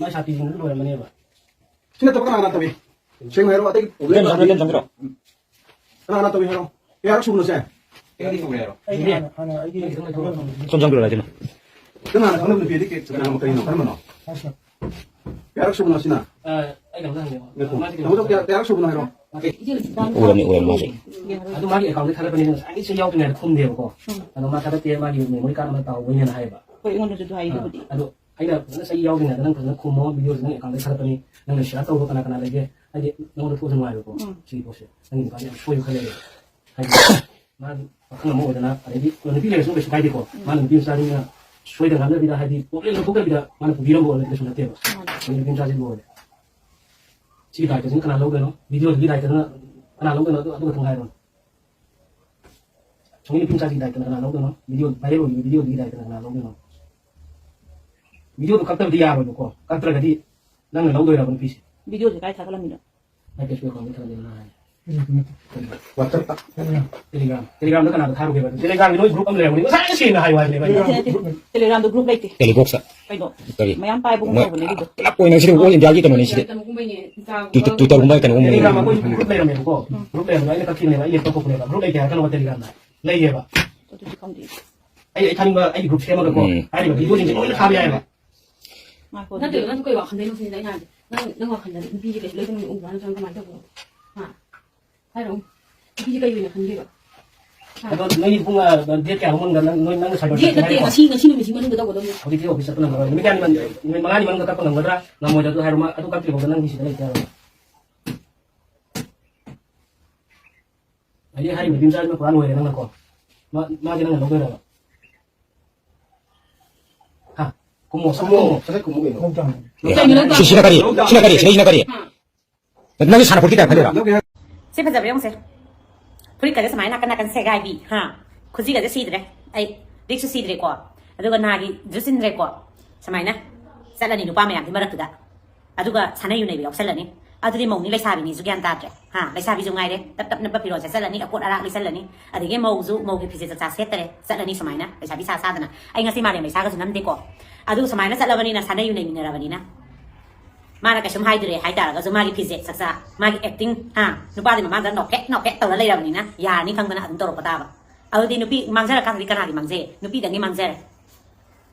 ꯃꯥꯏ ꯁꯥꯇꯤꯁꯤꯡꯗꯨꯁꯨ ꯂꯣꯏꯔꯝꯃꯅꯦꯕ꯫ ꯁꯤ ꯅꯠꯇꯕ ꯀꯅꯥ ꯀꯅꯥ ꯇꯧꯏ? ꯁꯦꯡꯅ ꯍꯥꯏꯔꯣ, ꯑꯇꯩ ꯏꯆꯝ ꯆꯝꯕꯤꯔꯣ, ꯏꯆꯝ ꯆꯝꯕꯤꯔꯣ꯫ ꯀꯅꯥ ꯀꯅꯥ ꯇꯧꯏ ꯍꯥꯏꯔꯣ? ꯀꯌꯥꯔꯛ ꯁꯨꯕꯅꯣ ꯁꯦ? ꯑꯩꯗꯤ ꯍꯧꯔꯦ ꯍꯥꯏꯔꯣ꯫ ꯑꯩꯗꯤ ꯍꯥꯟꯅ, ꯍꯥꯟꯅ ꯑꯩꯗꯤ ꯁꯨꯝ ꯆꯪꯕꯤꯔꯣ, ꯂꯥꯛꯑꯣ꯫ ꯅꯪ ꯍꯥꯟꯅ ꯈꯪꯅꯕ ꯅꯨꯄꯤꯗꯤ ꯀꯩ-, ꯀꯅꯥꯅꯣ, ꯀꯔꯤꯅꯣ, ꯀꯔꯝꯕꯅꯣ? ꯑꯁ꯫ ꯀꯌꯥꯔꯛ ꯁꯨꯕꯅꯣ ꯁꯤꯅ? ꯑ, ꯑꯩ ꯀꯩꯅꯣꯝꯇ ꯍꯪꯒꯦꯕ꯫ ꯉꯥꯏꯈꯣ꯫ ꯃꯥꯁꯦ ꯀꯩꯅꯣ ꯇꯧꯕ ꯀꯌꯥ-, ꯀꯌꯥꯔꯛ ꯁꯨꯕꯅꯣ ꯍꯥꯏꯔꯣ? ꯎꯔꯝꯅꯤ, ꯎꯔꯝꯅꯤ ꯃꯥꯁꯦ꯫ ꯑꯗꯨ ꯃꯥꯒꯤ ꯑꯦꯀꯥꯎꯟꯗ ꯊꯥꯒꯠꯄꯅꯤꯅ ꯉꯁꯥꯏꯒꯤ ꯁꯤ ꯌꯥꯎꯗ꯭ꯔꯤꯉꯩꯗ ꯈꯨꯝꯗꯦꯕꯀꯣ꯫ ꯎꯝ꯫ ꯑꯗꯣ ꯃꯥ ꯊꯥꯒꯠꯇꯦ, ꯃꯥꯒꯤ ꯃꯦꯃꯣꯔꯤ ꯀꯥꯔꯗ ꯑꯃ ꯇꯥꯍꯧꯕꯩꯅꯦꯅ ꯍꯥꯏꯌꯦꯕ꯫ ꯍꯣꯏ, ꯑꯩꯉꯣꯟꯗꯁꯨ ꯑꯗꯨ ꯍꯥꯏ, ꯑꯥ, ꯑꯗꯨꯕꯨꯗꯤ꯫ ꯑꯗꯣ ꯑꯩꯅ ꯐꯖꯅ ꯆꯍꯤ ꯌꯥꯎꯗ꯭ꯔꯤꯉꯩꯗ ꯅꯪ ꯐꯖꯅ ꯈꯨꯝꯃꯣ, ꯚꯤꯗꯤꯑꯣꯁꯦ ꯅꯪ ꯑꯦꯀꯥꯎꯟꯗ ꯊꯥꯒꯠꯄꯅꯤ, ꯅꯪꯅ ꯁꯤꯌꯥꯔ ꯇꯧꯕ ꯀꯅꯥ ꯀꯅꯥ ꯂꯩꯒꯦ? ꯍꯥꯏꯗꯤ ꯅꯉꯣꯟꯗ ꯊꯣꯛꯑꯁꯨ ꯅꯨꯡꯉꯥꯏꯔꯣꯏꯀꯣ꯫ ꯎꯝ꯫ ꯁꯤꯒꯤ ꯄꯣꯠꯁꯦ ꯅꯪꯒꯤ ꯅꯨꯄꯥꯁꯦ ꯌꯥꯝ ꯁꯣꯏꯕ ꯈꯔ ꯂꯩꯔꯦ꯫ ꯍꯥꯏꯗꯤ ꯃꯥꯒꯤ ꯄꯥꯈꯪ ꯑꯃ ꯑꯣꯏꯗꯅ, ꯑꯗꯩꯗꯤ ꯅꯨꯄꯤ ꯂꯩꯔꯁꯨ ꯀꯩꯁꯨ ꯀꯥꯏꯗꯦꯀꯣ꯫ ꯎꯝ꯫ ꯃꯥꯅ ꯅꯨꯄꯤ ꯃꯆꯥꯅꯤꯅ ꯁꯣꯏꯗꯅ ꯉꯥꯝꯅꯕꯤꯗ, ꯍꯥꯏꯗꯤ ꯄ꯭ꯔꯣꯕ꯭ꯂꯦꯝ ꯊꯣꯛꯇꯕꯤꯗ ꯃꯥꯅ ꯄꯨꯕꯤꯔꯝꯕ ꯑꯣꯏꯔꯗꯤ ꯀꯩꯁꯨ ꯅꯠꯇꯦꯕ꯫ ꯃꯥꯅꯦ꯫ ꯑꯗꯩ ꯅꯨꯄꯤ ꯃꯆꯥꯁꯤ ꯂꯣꯏꯔꯦ꯫ ꯁꯤꯒꯤ ꯗꯥꯏꯇꯁꯤꯅ ꯀꯅꯥ ꯂꯧꯗꯣꯏꯅꯣ? ꯚꯤꯗꯤꯑꯣꯁꯤꯒꯤ ꯗꯥꯏꯇꯅ ꯀꯅꯥ ꯂꯧꯗꯣꯏꯅꯣ? ꯑꯗꯨ, ꯑꯗꯨ ꯈꯛꯇꯪ ꯍꯥꯏꯔꯣ꯫ ꯁꯣꯝꯒꯤ ꯅꯨꯄꯤ ꯃꯆꯥꯁꯤꯒꯤ ꯗꯥꯏꯇꯅ ꯀꯅꯥ ꯂꯧꯗꯣꯏꯅꯣ? ꯚꯤꯗꯤꯑꯣ ꯚꯥꯏꯔꯦꯜ ꯑꯣꯏꯕ ꯚꯤꯗꯤꯑꯣꯗꯨꯒꯤ ꯗꯥꯏꯇꯅ ꯀꯅꯥ ꯂꯧꯗꯣꯏꯅꯣ? ꯚꯤꯗꯤꯑꯣꯗꯣ ꯀꯛꯇꯕꯗꯤ ꯌꯥꯔꯣꯏꯕꯀꯣ꯫ ꯀꯛꯇ꯭ꯔꯒꯗꯤ ꯅꯪꯅ ꯂꯧꯗꯣꯏꯔꯕ ꯅꯨꯄꯤꯁꯦ? ꯚꯤꯗꯤꯑꯣꯁꯦ ꯀꯥꯏ ꯊꯥꯒꯠꯂꯝꯃꯤꯅꯣ? ꯑꯩ Facebook ꯑꯦꯀꯥꯎꯟꯗ ꯊꯥꯒꯠꯂꯦ ꯃꯥ ꯍꯥꯏ꯫ WhatsApp-ꯇ꯫ Telegram꯫ Telegram-ꯗ ꯀꯅꯥꯗ ꯊꯥꯔꯨꯒꯦꯕ? Telegram-ꯒꯤ ꯅꯣꯏ group ꯑꯃ ꯂꯩꯔꯝꯒꯅꯤ꯫ ꯉꯁꯥꯏ ꯁꯦꯡꯅ ꯍꯥꯏꯌꯨ ꯍꯥꯏꯕꯅꯦꯕ ꯑꯩꯅ꯫ ꯅꯠꯇꯦ, ꯅꯠꯇꯦ꯫ Telegram-ꯗ group ꯂꯩꯇꯦ꯫ Telegram-ꯗ꯫ ꯀꯩꯅꯣ? ꯀꯔꯤ? ꯃꯌꯥꯝ ꯄꯥꯏꯕꯒꯨꯝ ꯃꯣꯏ ꯇꯧꯕꯅꯦ ꯑꯗꯨꯗꯣ꯫ ꯄꯨꯂꯞ ꯑꯣꯏꯅ ꯁꯤꯗ all India-ꯒꯤ ꯀꯩꯅꯣꯅꯦ ꯁꯤꯗꯤ꯫ ꯀꯩꯅꯣꯒꯨꯝꯕꯩꯅꯦ, Insta-ꯒꯨꯝꯕ꯫ Twitter-ꯒꯨꯝꯕ ꯀꯩꯅꯣꯒꯨꯝꯕꯅꯦ꯫ Telegram ꯑꯩꯈꯣꯏ group ꯂꯩꯔꯝꯃꯦꯕꯀꯣ꯫ ꯎꯝ꯫ Group ꯂꯩꯔꯝꯕꯗꯣ ꯑꯩꯅ ꯀꯛꯈꯤꯕꯅꯦꯕ꯫ ꯑꯩ ꯂꯦꯞꯇꯣꯞ ꯀꯛꯄꯅꯦꯕ꯫ Group ꯂꯩꯇꯦ ꯍꯥꯏꯔꯛꯀꯅꯣꯕ Telegram-ꯗ꯫ ꯂꯩꯌꯦꯕ꯫ ꯑꯗꯨꯗꯤ ꯈꯪꯗꯦ꯫ ꯑꯩ, ꯑꯩ ꯊꯥꯅꯤꯡꯕ ꯑꯩꯒꯤ group ꯁꯦꯝꯃꯒꯀꯣ꯫ ꯎꯝ꯫ ꯍꯥꯏꯔꯤꯕ ꯚꯤꯗꯤꯑꯣꯁꯤꯡꯁꯦ ꯂꯣꯏꯅ ꯊꯥꯕ ꯌꯥꯏꯑꯕ꯫ ꯉꯥꯏꯈꯣ, ꯅꯠꯇꯦ, ꯑꯗꯨꯗꯤ ꯅꯪꯁꯨ ꯀꯩ ꯋꯥꯈꯜꯗꯩꯅꯣ ꯁꯤꯅꯤꯗ ꯑꯩꯅ ꯍꯥꯏꯁꯦ꯫ ꯅꯪ, ꯅꯪ ꯋꯥꯈꯜꯗꯗꯤ ꯅꯨꯄꯤꯁꯦ ꯀꯩꯁꯨ ꯂꯩꯇꯕ ꯎꯕ꯭ꯔꯥ ꯅꯠꯇ꯭ꯔꯒ ꯀꯃꯥꯏꯅ ꯇꯧꯕꯅꯣ? ꯍꯥ? ꯍꯥꯏꯔꯛꯎ꯫ ꯅꯨꯄꯤꯁꯦ ꯀꯩ ꯑꯣꯏꯅ ꯈꯟꯒꯦꯕ? ꯍꯥ? ꯑꯗꯣ ꯅꯣꯏ ꯄꯨꯡ, ꯑ, date ꯀꯌꯥ ꯃꯅꯨꯡꯗ ꯅꯪ, ꯅꯣꯏ, ꯅꯪꯅ cyber date ꯅꯠꯇꯦ, ꯆꯠꯀꯅꯤ ꯍꯥꯏꯔꯣ? ꯉꯁꯤ, ꯉꯁꯤ ꯅꯨꯃꯤꯠꯁꯤ ꯃꯅꯨꯡꯗ ꯇꯧꯒꯗꯕꯅꯤ꯫ ꯍꯧꯖꯤꯛꯇꯤ office ꯆꯠꯄ ꯅꯪꯉꯔꯣꯏ꯫ ꯅꯨꯃꯤꯠ ꯀꯌꯥꯅꯤ ꯃꯅꯨꯡ-, ꯅꯨꯃꯤꯠ ꯃꯉꯥꯅꯤ ꯃꯅꯨꯡꯗ ꯀꯛꯄ ꯉꯝꯒꯗ꯭ꯔꯥ? ꯉꯝꯃꯣꯏꯗ꯭ꯔꯥ? ꯑꯗꯨ ꯍꯥꯏꯔꯣ꯫ ꯃꯥ, ꯑꯗꯨ ꯀꯛꯇ꯭ꯔꯤꯐꯥꯎꯗ ꯅꯪ ꯁꯤꯗ ꯂꯩꯇꯦ ꯍꯥꯏꯔꯣ꯫ ꯍꯥꯏꯗꯤ ꯍꯥꯏꯔꯤꯕ ꯅꯨꯄꯤ ꯃꯆꯥꯁꯤꯅ ꯄꯨꯔꯥ ꯂꯣꯏꯔꯦ ꯅꯪꯅꯀꯣ꯫ ꯃꯥ, ꯃꯥꯁꯦ ꯅꯪꯅ ꯂꯧꯗꯣꯏꯔꯕ? ꯍꯥ? ꯈꯨꯝꯃꯣ, ꯁꯠ ꯈꯨꯝꯃꯣ, ꯈꯨꯝꯃꯣ꯫ ꯁꯠ ꯈꯨꯝꯃꯣ ꯀꯩꯅꯣ꯫ ꯀꯩꯅꯣ ꯇꯧ-, ꯁꯤ-, ꯁꯤꯅ ꯀꯔꯤ? ꯁꯤꯅ ꯀꯔꯤ? ꯁꯤꯅ, ꯁꯤꯅ ꯀꯔꯤ? ꯍꯥ? ꯅꯪꯒꯤ ꯁꯥꯟꯅꯄꯣꯠꯀꯤ ꯇꯥꯏꯞ ꯈꯜꯂꯤꯔꯣ? ꯁꯤ ꯐꯖꯕ꯭ꯔꯥ ꯌꯦꯡꯉꯨꯁꯦ꯫ ꯐꯨꯔꯤꯠꯀꯁꯦ ꯁꯨꯃꯥꯏꯅ ꯅꯥꯀꯟ ꯅꯥꯀꯟ ꯁꯦꯒꯥꯏꯕꯤ꯫ ꯍꯥ? ꯈꯨꯖꯤꯒꯁꯦ ꯁꯤꯗ꯭ꯔꯦ꯫ ꯑꯩ ꯂꯤꯛꯁꯨ ꯁꯤꯗ꯭ꯔꯦꯀꯣ꯫ ꯑꯗꯨꯒ ꯅꯥꯒꯤꯁꯨ ꯆꯤꯟꯗ꯭ꯔꯦꯀꯣ꯫ ꯁꯨꯃꯥꯏꯅ꯫ ꯆꯠꯂꯅꯤ ꯅꯨꯄꯥ ꯃꯌꯥꯝꯗꯤ ꯃꯔꯛꯇꯨꯗ, ꯑꯗꯨꯒ ꯁꯥꯟꯅꯩ ꯌꯨꯅꯩꯕ ꯌꯥꯎꯁꯜꯂꯅꯤ꯫ ꯑꯗꯨꯗꯤ ꯃꯧꯅꯤ ꯂꯩꯁꯥꯕꯤꯅꯤꯁꯨ ꯒ꯭ꯌꯥꯟ ꯇꯥꯗ꯭ꯔꯦ꯫ ꯍꯥ, ꯂꯩꯁꯥꯕꯤꯁꯨ ꯉꯥꯏꯔꯦ, ꯇꯞ ꯇꯞ ꯅꯞꯄ ꯐꯤꯔꯣꯜ ꯁꯦꯠꯆꯜꯂꯅꯤ, ꯑꯀꯣꯠ ꯑꯔꯥꯛ ꯂꯤꯠꯁꯜꯂꯅꯤ꯫ ꯑꯗꯒꯤ ꯃꯧꯁꯨ ꯃꯧꯒꯤ ꯐꯤꯖꯦꯠ ꯆꯛꯆꯥ ꯁꯦꯠꯇꯔꯦ, ꯆꯠꯂꯅꯤ ꯁꯨꯃꯥꯏꯅ ꯂꯩꯁꯥꯕꯤ ꯁꯥ ꯁꯥꯗꯅ꯫ ꯑꯩ ꯉꯁꯤ ꯃꯥꯂꯦꯝ ꯂꯩꯁꯥꯒꯁꯨ ꯅꯝꯗꯦꯀꯣ꯫ ꯑꯗꯨ ꯁꯨꯃꯥꯏꯅ ꯆꯠꯂꯕꯅꯤꯅ, ꯁꯥꯟꯅꯩ history ꯅꯩꯃꯤꯟꯅꯔꯕꯅꯤꯅ, ꯃꯥꯅ ꯀꯩꯁꯨꯝ ꯍꯥꯏꯗ꯭ꯔꯦ ꯍꯥꯏꯇꯥꯔꯒꯁꯨ, ꯃꯥꯒꯤ ꯐꯤꯖꯦꯠ ꯆꯛꯆꯥ, ꯃꯥꯒꯤ acting, ꯍꯥ, ꯅꯨꯄꯥꯗꯤ ꯃꯃꯥꯡꯗ ꯅꯣꯛꯐꯦꯠ ꯅꯣꯛꯐꯦꯠ ꯇꯧꯔ ꯂꯩꯔꯕꯅꯤꯅ, ꯌꯥꯔꯅꯤ ꯈꯪꯗꯅ ꯑꯗꯨꯝ ꯇꯧꯔꯛꯄ ꯇꯥꯕ꯫ ꯑꯗꯨꯗꯤ ꯅꯨꯄꯤ ꯃꯥꯡꯖꯔꯀꯥꯟꯗꯗꯤ ꯀꯅꯥꯒꯤ ꯃꯥꯡꯖꯩ? ꯅꯨꯄꯤꯗꯪꯒꯤ ꯃꯥꯡꯖꯔꯦ꯫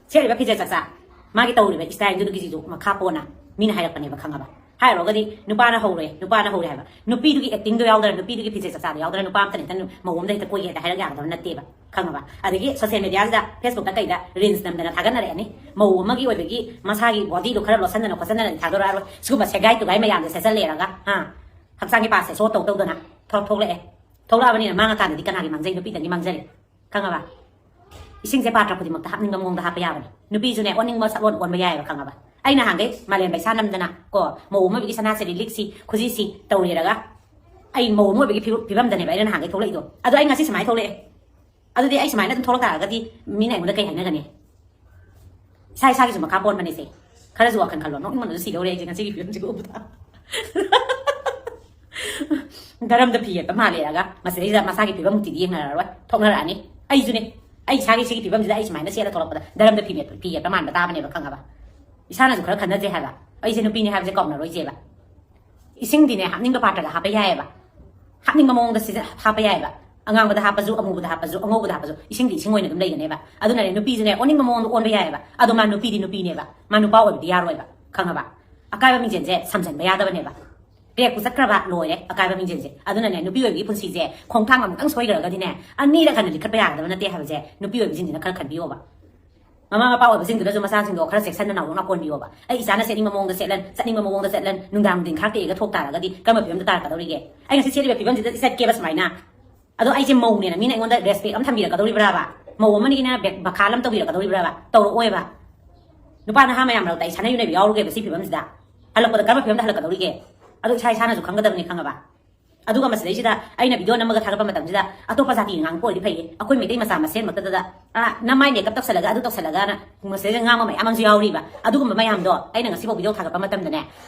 ꯁꯦꯠꯂꯤꯕ ꯐꯤꯖꯦꯠ ꯆꯛꯆꯥ, ꯃꯥꯒꯤ ꯇꯧꯔꯤꯕ styleꯗꯨꯒꯤꯁꯤꯁꯨ ꯃꯈꯥ ꯄꯣꯟꯅ ꯃꯤꯅ ꯍꯥꯏꯔꯛꯄꯅꯦꯕ, ꯈꯪꯉꯕ? ꯍꯥꯏꯔꯨꯔꯒꯗꯤ ꯅꯨꯄꯥꯅ ꯍꯧꯔꯦ, ꯅꯨꯄꯥꯅ ꯍꯧꯔꯦ ꯍꯥꯏꯕ, ꯅꯨꯄꯤꯗꯨꯒꯤ actingꯗꯣ ꯌꯥꯎꯗꯅ, ꯅꯨꯄꯤꯗꯨꯒꯤ ꯐꯤꯖꯦꯠ ꯆꯛꯆꯥꯗꯣ ꯌꯥꯎꯗꯅ ꯅꯨꯄꯥ ꯑꯝꯇꯅ ꯍꯦꯛꯇ ꯃꯧ ꯑꯝꯗ ꯍꯦꯛꯇ ꯀꯣꯏꯒꯦ ꯍꯦꯛꯇ ꯍꯥꯏꯔꯛ ꯌꯥꯒꯗꯕ ꯅꯠꯇꯦꯕ, ꯈꯪꯉꯕ? ꯑꯗꯒꯤ social mediaꯁꯤꯗ, Facebookꯇ ꯀꯩꯗ reels ꯅꯝꯗꯅ ꯊꯥꯒꯠꯅꯔꯛꯑꯅꯤ꯫ ꯃꯧ ꯑꯃꯒꯤ ꯑꯣꯏꯕꯒꯤ ꯃꯁꯥꯒꯤ bodyꯗꯣ ꯈꯔ ꯂꯣꯠꯁꯟꯗꯅ ꯈꯣꯠꯆꯟꯗꯅ ꯊꯥꯗꯣꯔꯛꯑꯔꯣꯏ꯫ ꯁꯤꯒꯨꯝꯕ ꯁꯦꯒꯥꯏ ꯇꯨꯒꯥꯏ ꯃꯌꯥꯝꯁꯦ ꯁꯦꯠꯆꯜꯂꯦꯔꯒ, ꯍꯥ, ꯍꯛꯆꯥꯡꯒꯤ partꯁꯦ show ꯇꯧ ꯇꯧꯗꯅ ꯊꯣꯛ-, ꯊꯣꯛꯂꯛꯑꯦ꯫ ꯊꯣꯛꯂꯛꯑꯕꯅꯤꯅ ꯃꯥꯡꯉꯀꯥꯟꯗꯗꯤ ꯀꯅꯥꯒꯤ ꯃꯥꯡꯖꯩ? ꯅꯨꯄꯤꯗꯪꯒꯤ ꯃꯥꯡꯖꯔꯦ꯫ ꯈꯪꯉꯕ? ꯏꯁꯤꯡꯁꯦ ꯄꯥꯇ꯭ꯔ ꯈꯨꯗꯤꯡꯃꯛꯇ ꯍꯥꯞꯅꯤꯡꯕ ꯃꯑꯣꯡꯗ ꯍꯥꯞꯄ ꯌꯥꯕꯅꯤ꯫ ꯅꯨꯄꯤꯁꯨꯅꯦ, ꯑꯣꯟꯅꯤꯡꯕ ꯁꯛꯂꯣꯟ ꯑꯣꯟꯕ ꯌꯥꯏꯑꯕ, ꯈꯪꯉꯕ? ꯑꯩ ꯅꯍꯥꯟꯈꯩ ꯃꯥꯂꯦꯝ ꯄꯩꯁꯥ ꯅꯝꯗꯅ ꯀꯣ, ꯃꯧ ꯑꯃ ꯑꯣꯏꯕꯒꯤ ꯁꯅꯥꯁꯦ, ꯂꯤꯛꯁꯤ, ꯈꯨꯖꯤꯁꯤ ꯇꯧꯔꯦꯔꯒ, ꯑꯩ ꯃꯧ ꯑꯃ ꯑꯣꯏꯕꯒꯤ ꯐꯤꯕꯝ-, ꯐꯤꯕꯝꯗꯅꯦꯕ ꯑꯩꯅ ꯅꯍꯥꯟꯈꯩ ꯊꯣꯛꯂꯛꯏꯗꯣ꯫ ꯑꯗꯣ ꯑꯩ ꯉꯁꯤ ꯁꯨꯃꯥꯏꯅ ꯊꯣꯛꯂꯛꯑꯦ꯫ ꯑꯗꯨꯗꯤ ꯑꯩ ꯁꯨꯃꯥꯏꯅ ꯑꯗꯨꯝ ꯊꯣꯛꯂꯛ ꯇꯥꯔꯒꯗꯤ ꯃꯤꯅ ꯑꯩꯉꯣꯟꯗ ꯀꯩ ꯍꯥꯏꯅꯒꯅꯤ? ꯏꯁꯥ ꯏꯁꯥꯒꯤꯁꯨ ꯃꯈꯥ ꯄꯣꯟꯕꯅꯦꯁꯦ꯫ ꯈꯔꯁꯨ ꯋꯥꯈꯜ ꯈꯜꯂꯣ꯫ ꯅꯣꯛꯅꯤꯡꯃꯟꯕꯗ ꯁꯤꯗꯧꯔꯦ ꯑꯩꯁꯦ ꯉꯁꯤꯒꯤ ꯐꯤꯕꯝꯁꯤꯒ ꯎꯕꯗ꯫ ꯗꯔꯝꯗ ꯐꯤ ꯌꯦꯠꯄ ꯃꯥꯜꯂꯦꯔꯒ ꯃꯁꯤꯗꯩꯁꯤꯗ ꯃꯁꯥꯒꯤ ꯐꯤꯕꯝꯃꯨꯛꯇꯤꯗꯤ ꯌꯦꯡꯅꯔꯔꯣꯏ, ꯊꯣꯛꯅꯔꯛꯑꯅꯤ꯫ ꯑꯩꯁꯨꯅꯦ, ꯑꯩ ꯏꯁꯥꯒꯤ ꯁꯤꯒꯤ ꯐꯤꯕꯝꯁꯤꯗ ꯑꯩ ꯁꯨꯃꯥꯏꯅ ꯁꯦꯠꯂ ꯊꯣꯛꯂꯛꯄꯗ ꯗꯔꯝꯗ ꯐꯤ ꯌꯦꯠꯄ, ꯐꯤ ꯌꯦꯠꯄ ꯃꯥꯟꯕ ꯇꯥꯕꯅꯦꯕ, ꯈꯪꯉꯕ? ꯏꯁꯥꯅꯁꯨ ꯈꯔ ꯈꯟꯅꯖꯦ ꯍꯥꯏꯕ꯫ ꯑꯩꯁꯦ ꯅꯨꯄꯤꯅꯦ ꯍꯥꯏꯕꯁꯦ ꯀꯥꯎꯅꯔꯣꯏꯁꯦꯕ꯫ ꯏꯁꯤꯡꯗꯤꯅꯦ, ꯍꯥꯞꯅꯤꯡꯕ ꯄꯥꯇ꯭ꯔꯗ ꯍꯥꯞꯄ ꯌꯥꯏꯑꯕ꯫ ꯍꯥꯞꯅꯤꯡꯕ ꯃꯑꯣꯡꯗ ꯁꯤꯖ-, ꯍꯥꯞꯄ ꯌꯥꯏꯑꯕ꯫ ꯑꯉꯥꯡꯕꯗ ꯍꯥꯞꯄꯁꯨ, ꯑꯃꯨꯕꯗ ꯍꯥꯞꯄꯁꯨ, ꯑꯉꯧꯕꯗ ꯍꯥꯞꯄꯁꯨ, ꯏꯁꯤꯡꯗꯤ ꯏꯁꯤꯡ ꯑꯣꯏꯅ ꯑꯗꯨꯝ ꯂꯩꯒꯅꯦꯕ꯫ ꯑꯗꯨꯅꯅꯦ, ꯅꯨꯄꯤꯁꯨꯅꯦ, ꯑꯣꯟꯅꯤꯡꯕ ꯃꯑꯣꯡꯗ ꯑꯣꯟꯕ ꯌꯥꯏꯑꯕ꯫ ꯑꯗꯣ ꯃꯥ ꯅꯨꯄꯤꯗꯤ ꯅꯨꯄꯤꯅꯦꯕ, ꯃꯥ ꯅꯨꯄꯥ ꯑꯣꯏꯕꯗꯤ ꯌꯥꯔꯣꯏꯕ, ꯈꯪꯉꯕ? ꯑꯀꯥꯏꯕ ꯃꯤꯡꯖꯦꯜꯁꯦ ꯁꯝꯖꯟꯕ ꯌꯥꯗꯕꯅꯦꯕ꯫ ꯔꯦꯞꯄꯨ ꯆꯠꯈ꯭ꯔꯕ, ꯂꯣꯏꯔꯦ ꯑꯀꯥꯏꯕ ꯃꯤꯡꯖꯦꯜꯁꯦ꯫ ꯑꯗꯨꯅꯅꯦ, ꯅꯨꯄꯤ ꯑꯣꯏꯕꯒꯤ ꯄꯨꯟꯁꯤꯁꯦ ꯈꯣꯡꯊꯥꯡ ꯑꯃꯨꯛꯇꯪ ꯁꯣꯏꯈ꯭ꯔꯒꯗꯤꯅꯦ, ꯑꯅꯤꯔꯛ ꯍꯟꯅ ꯂꯤꯈꯠꯄ ꯌꯥꯒꯗꯕ ꯅꯠꯇꯦ ꯍꯥꯏꯕꯁꯦ ꯅꯨꯄꯤ ꯑꯣꯏꯕꯁꯤꯡꯁꯤꯅ ꯈꯔ ꯈꯟꯕꯤꯌꯣꯕ꯫ ꯃꯃꯥ ꯃꯄꯥ ꯑꯣꯏꯕꯁꯤꯡꯗꯨꯅꯁꯨ ꯃꯆꯥꯁꯤꯡꯗꯣ ꯈꯔ ꯆꯦꯛꯁꯤꯟꯅ ꯅꯥꯎꯔꯣꯛꯅ ꯀꯣꯟꯕꯤꯌꯣꯕ꯫ ꯑꯩ ꯏꯆꯥꯅ ꯁꯦꯠꯅꯤꯡꯕ ꯃꯑꯣꯡꯗ ꯁꯦꯠꯂꯟ, ꯆꯠꯅꯤꯡꯕ ꯃꯑꯣꯡꯗ ꯆꯠꯂꯟ, ꯅꯨꯡꯗꯥꯡ ꯅꯨꯡꯊꯤꯟ ꯈꯥꯛꯇ ꯌꯦꯡꯉ ꯊꯣꯛ ꯇꯥꯔꯒꯗꯤ ꯀꯔꯝꯕ ꯐꯤꯕꯝꯗ ꯇꯥꯔꯛꯀꯗꯧꯔꯤꯒꯦ? ꯑꯩ ꯉꯁꯤ ꯁꯦꯠꯂꯤꯕ ꯐꯤꯕꯝꯁꯤꯗ ꯆꯠꯀꯦꯕ ꯁꯨꯃꯥꯏꯅ꯫ ꯑꯗꯣ ꯑꯩꯁꯦ ꯃꯧꯅꯦꯅ ꯃꯤꯅ ꯑꯩꯉꯣꯟꯗ respect ꯑꯃ ꯊꯝꯕꯤꯔꯛꯀꯗꯧꯔꯤꯕ꯭ꯔꯥꯕ? ꯃꯧ ꯑꯃꯅꯤꯅ ꯕꯦꯛ-, ꯕꯈꯥꯜ ꯑꯃ ꯇꯧꯕꯤꯔꯛꯀꯗꯧꯔꯤꯕ꯭ꯔꯥꯕ? ꯇꯧꯔꯛꯑꯣꯏꯕ꯫ ꯅꯨꯄꯥ ꯅꯍꯥ ꯃꯌꯥꯝ ꯃꯔꯛꯇ ꯑꯩ ꯁꯥꯟꯅ ꯌꯨꯅꯩꯕ ꯌꯥꯎꯔꯨꯒꯦꯕ ꯁꯤ ꯐꯤꯕꯝꯁꯤꯗ꯫ ꯍꯜꯂꯛꯄꯗ ꯀꯔꯝꯕ ꯐꯤꯕꯝꯗ ꯍꯜꯂꯛꯀꯗꯧꯔꯤꯒꯦ? ꯑꯗꯣ ꯏꯁꯥ ꯏꯁꯥꯅꯁꯨ ꯈꯪꯒꯗꯕꯅꯤ, ꯈꯪꯉꯕ? ꯑꯗꯨꯒ ꯃꯁꯤꯗꯩꯁꯤꯗ ꯑꯩꯅ ꯚꯤꯗꯤꯑꯣ ꯅꯝꯃꯒ ꯊꯥꯒꯠꯄ ꯃꯇꯝꯁꯤꯗ ꯑꯇꯣꯞꯄ ꯖꯥꯇꯤ ꯉꯥꯡꯕ ꯑꯣꯏꯔꯗꯤ ꯐꯩꯌꯦ, ꯑꯩꯈꯣꯏ ꯃꯩꯇꯩ ꯃꯆꯥ ꯃꯁꯦꯟꯃꯛꯇꯗ "ꯑꯥ, ꯅꯃꯥꯏ ꯃꯦꯀꯞ ꯇꯧꯁꯜꯂꯒ ꯑꯗꯨ ꯇꯧꯁꯜꯂꯒꯅ" ꯃꯁꯤꯗꯩꯗ ꯉꯥꯡꯕ ꯃꯌꯥꯝ ꯑꯃꯁꯨ ꯌꯥꯎꯔꯤꯕ꯫ ꯑꯗꯨꯒꯨꯝꯕ ꯃꯌꯥꯝꯗꯣ ꯑꯩꯅ ꯉꯁꯤꯐꯥꯎ ꯚꯤꯗꯤꯑꯣ ꯊꯥꯒꯠꯄ ꯃꯇꯝꯗꯅꯦ,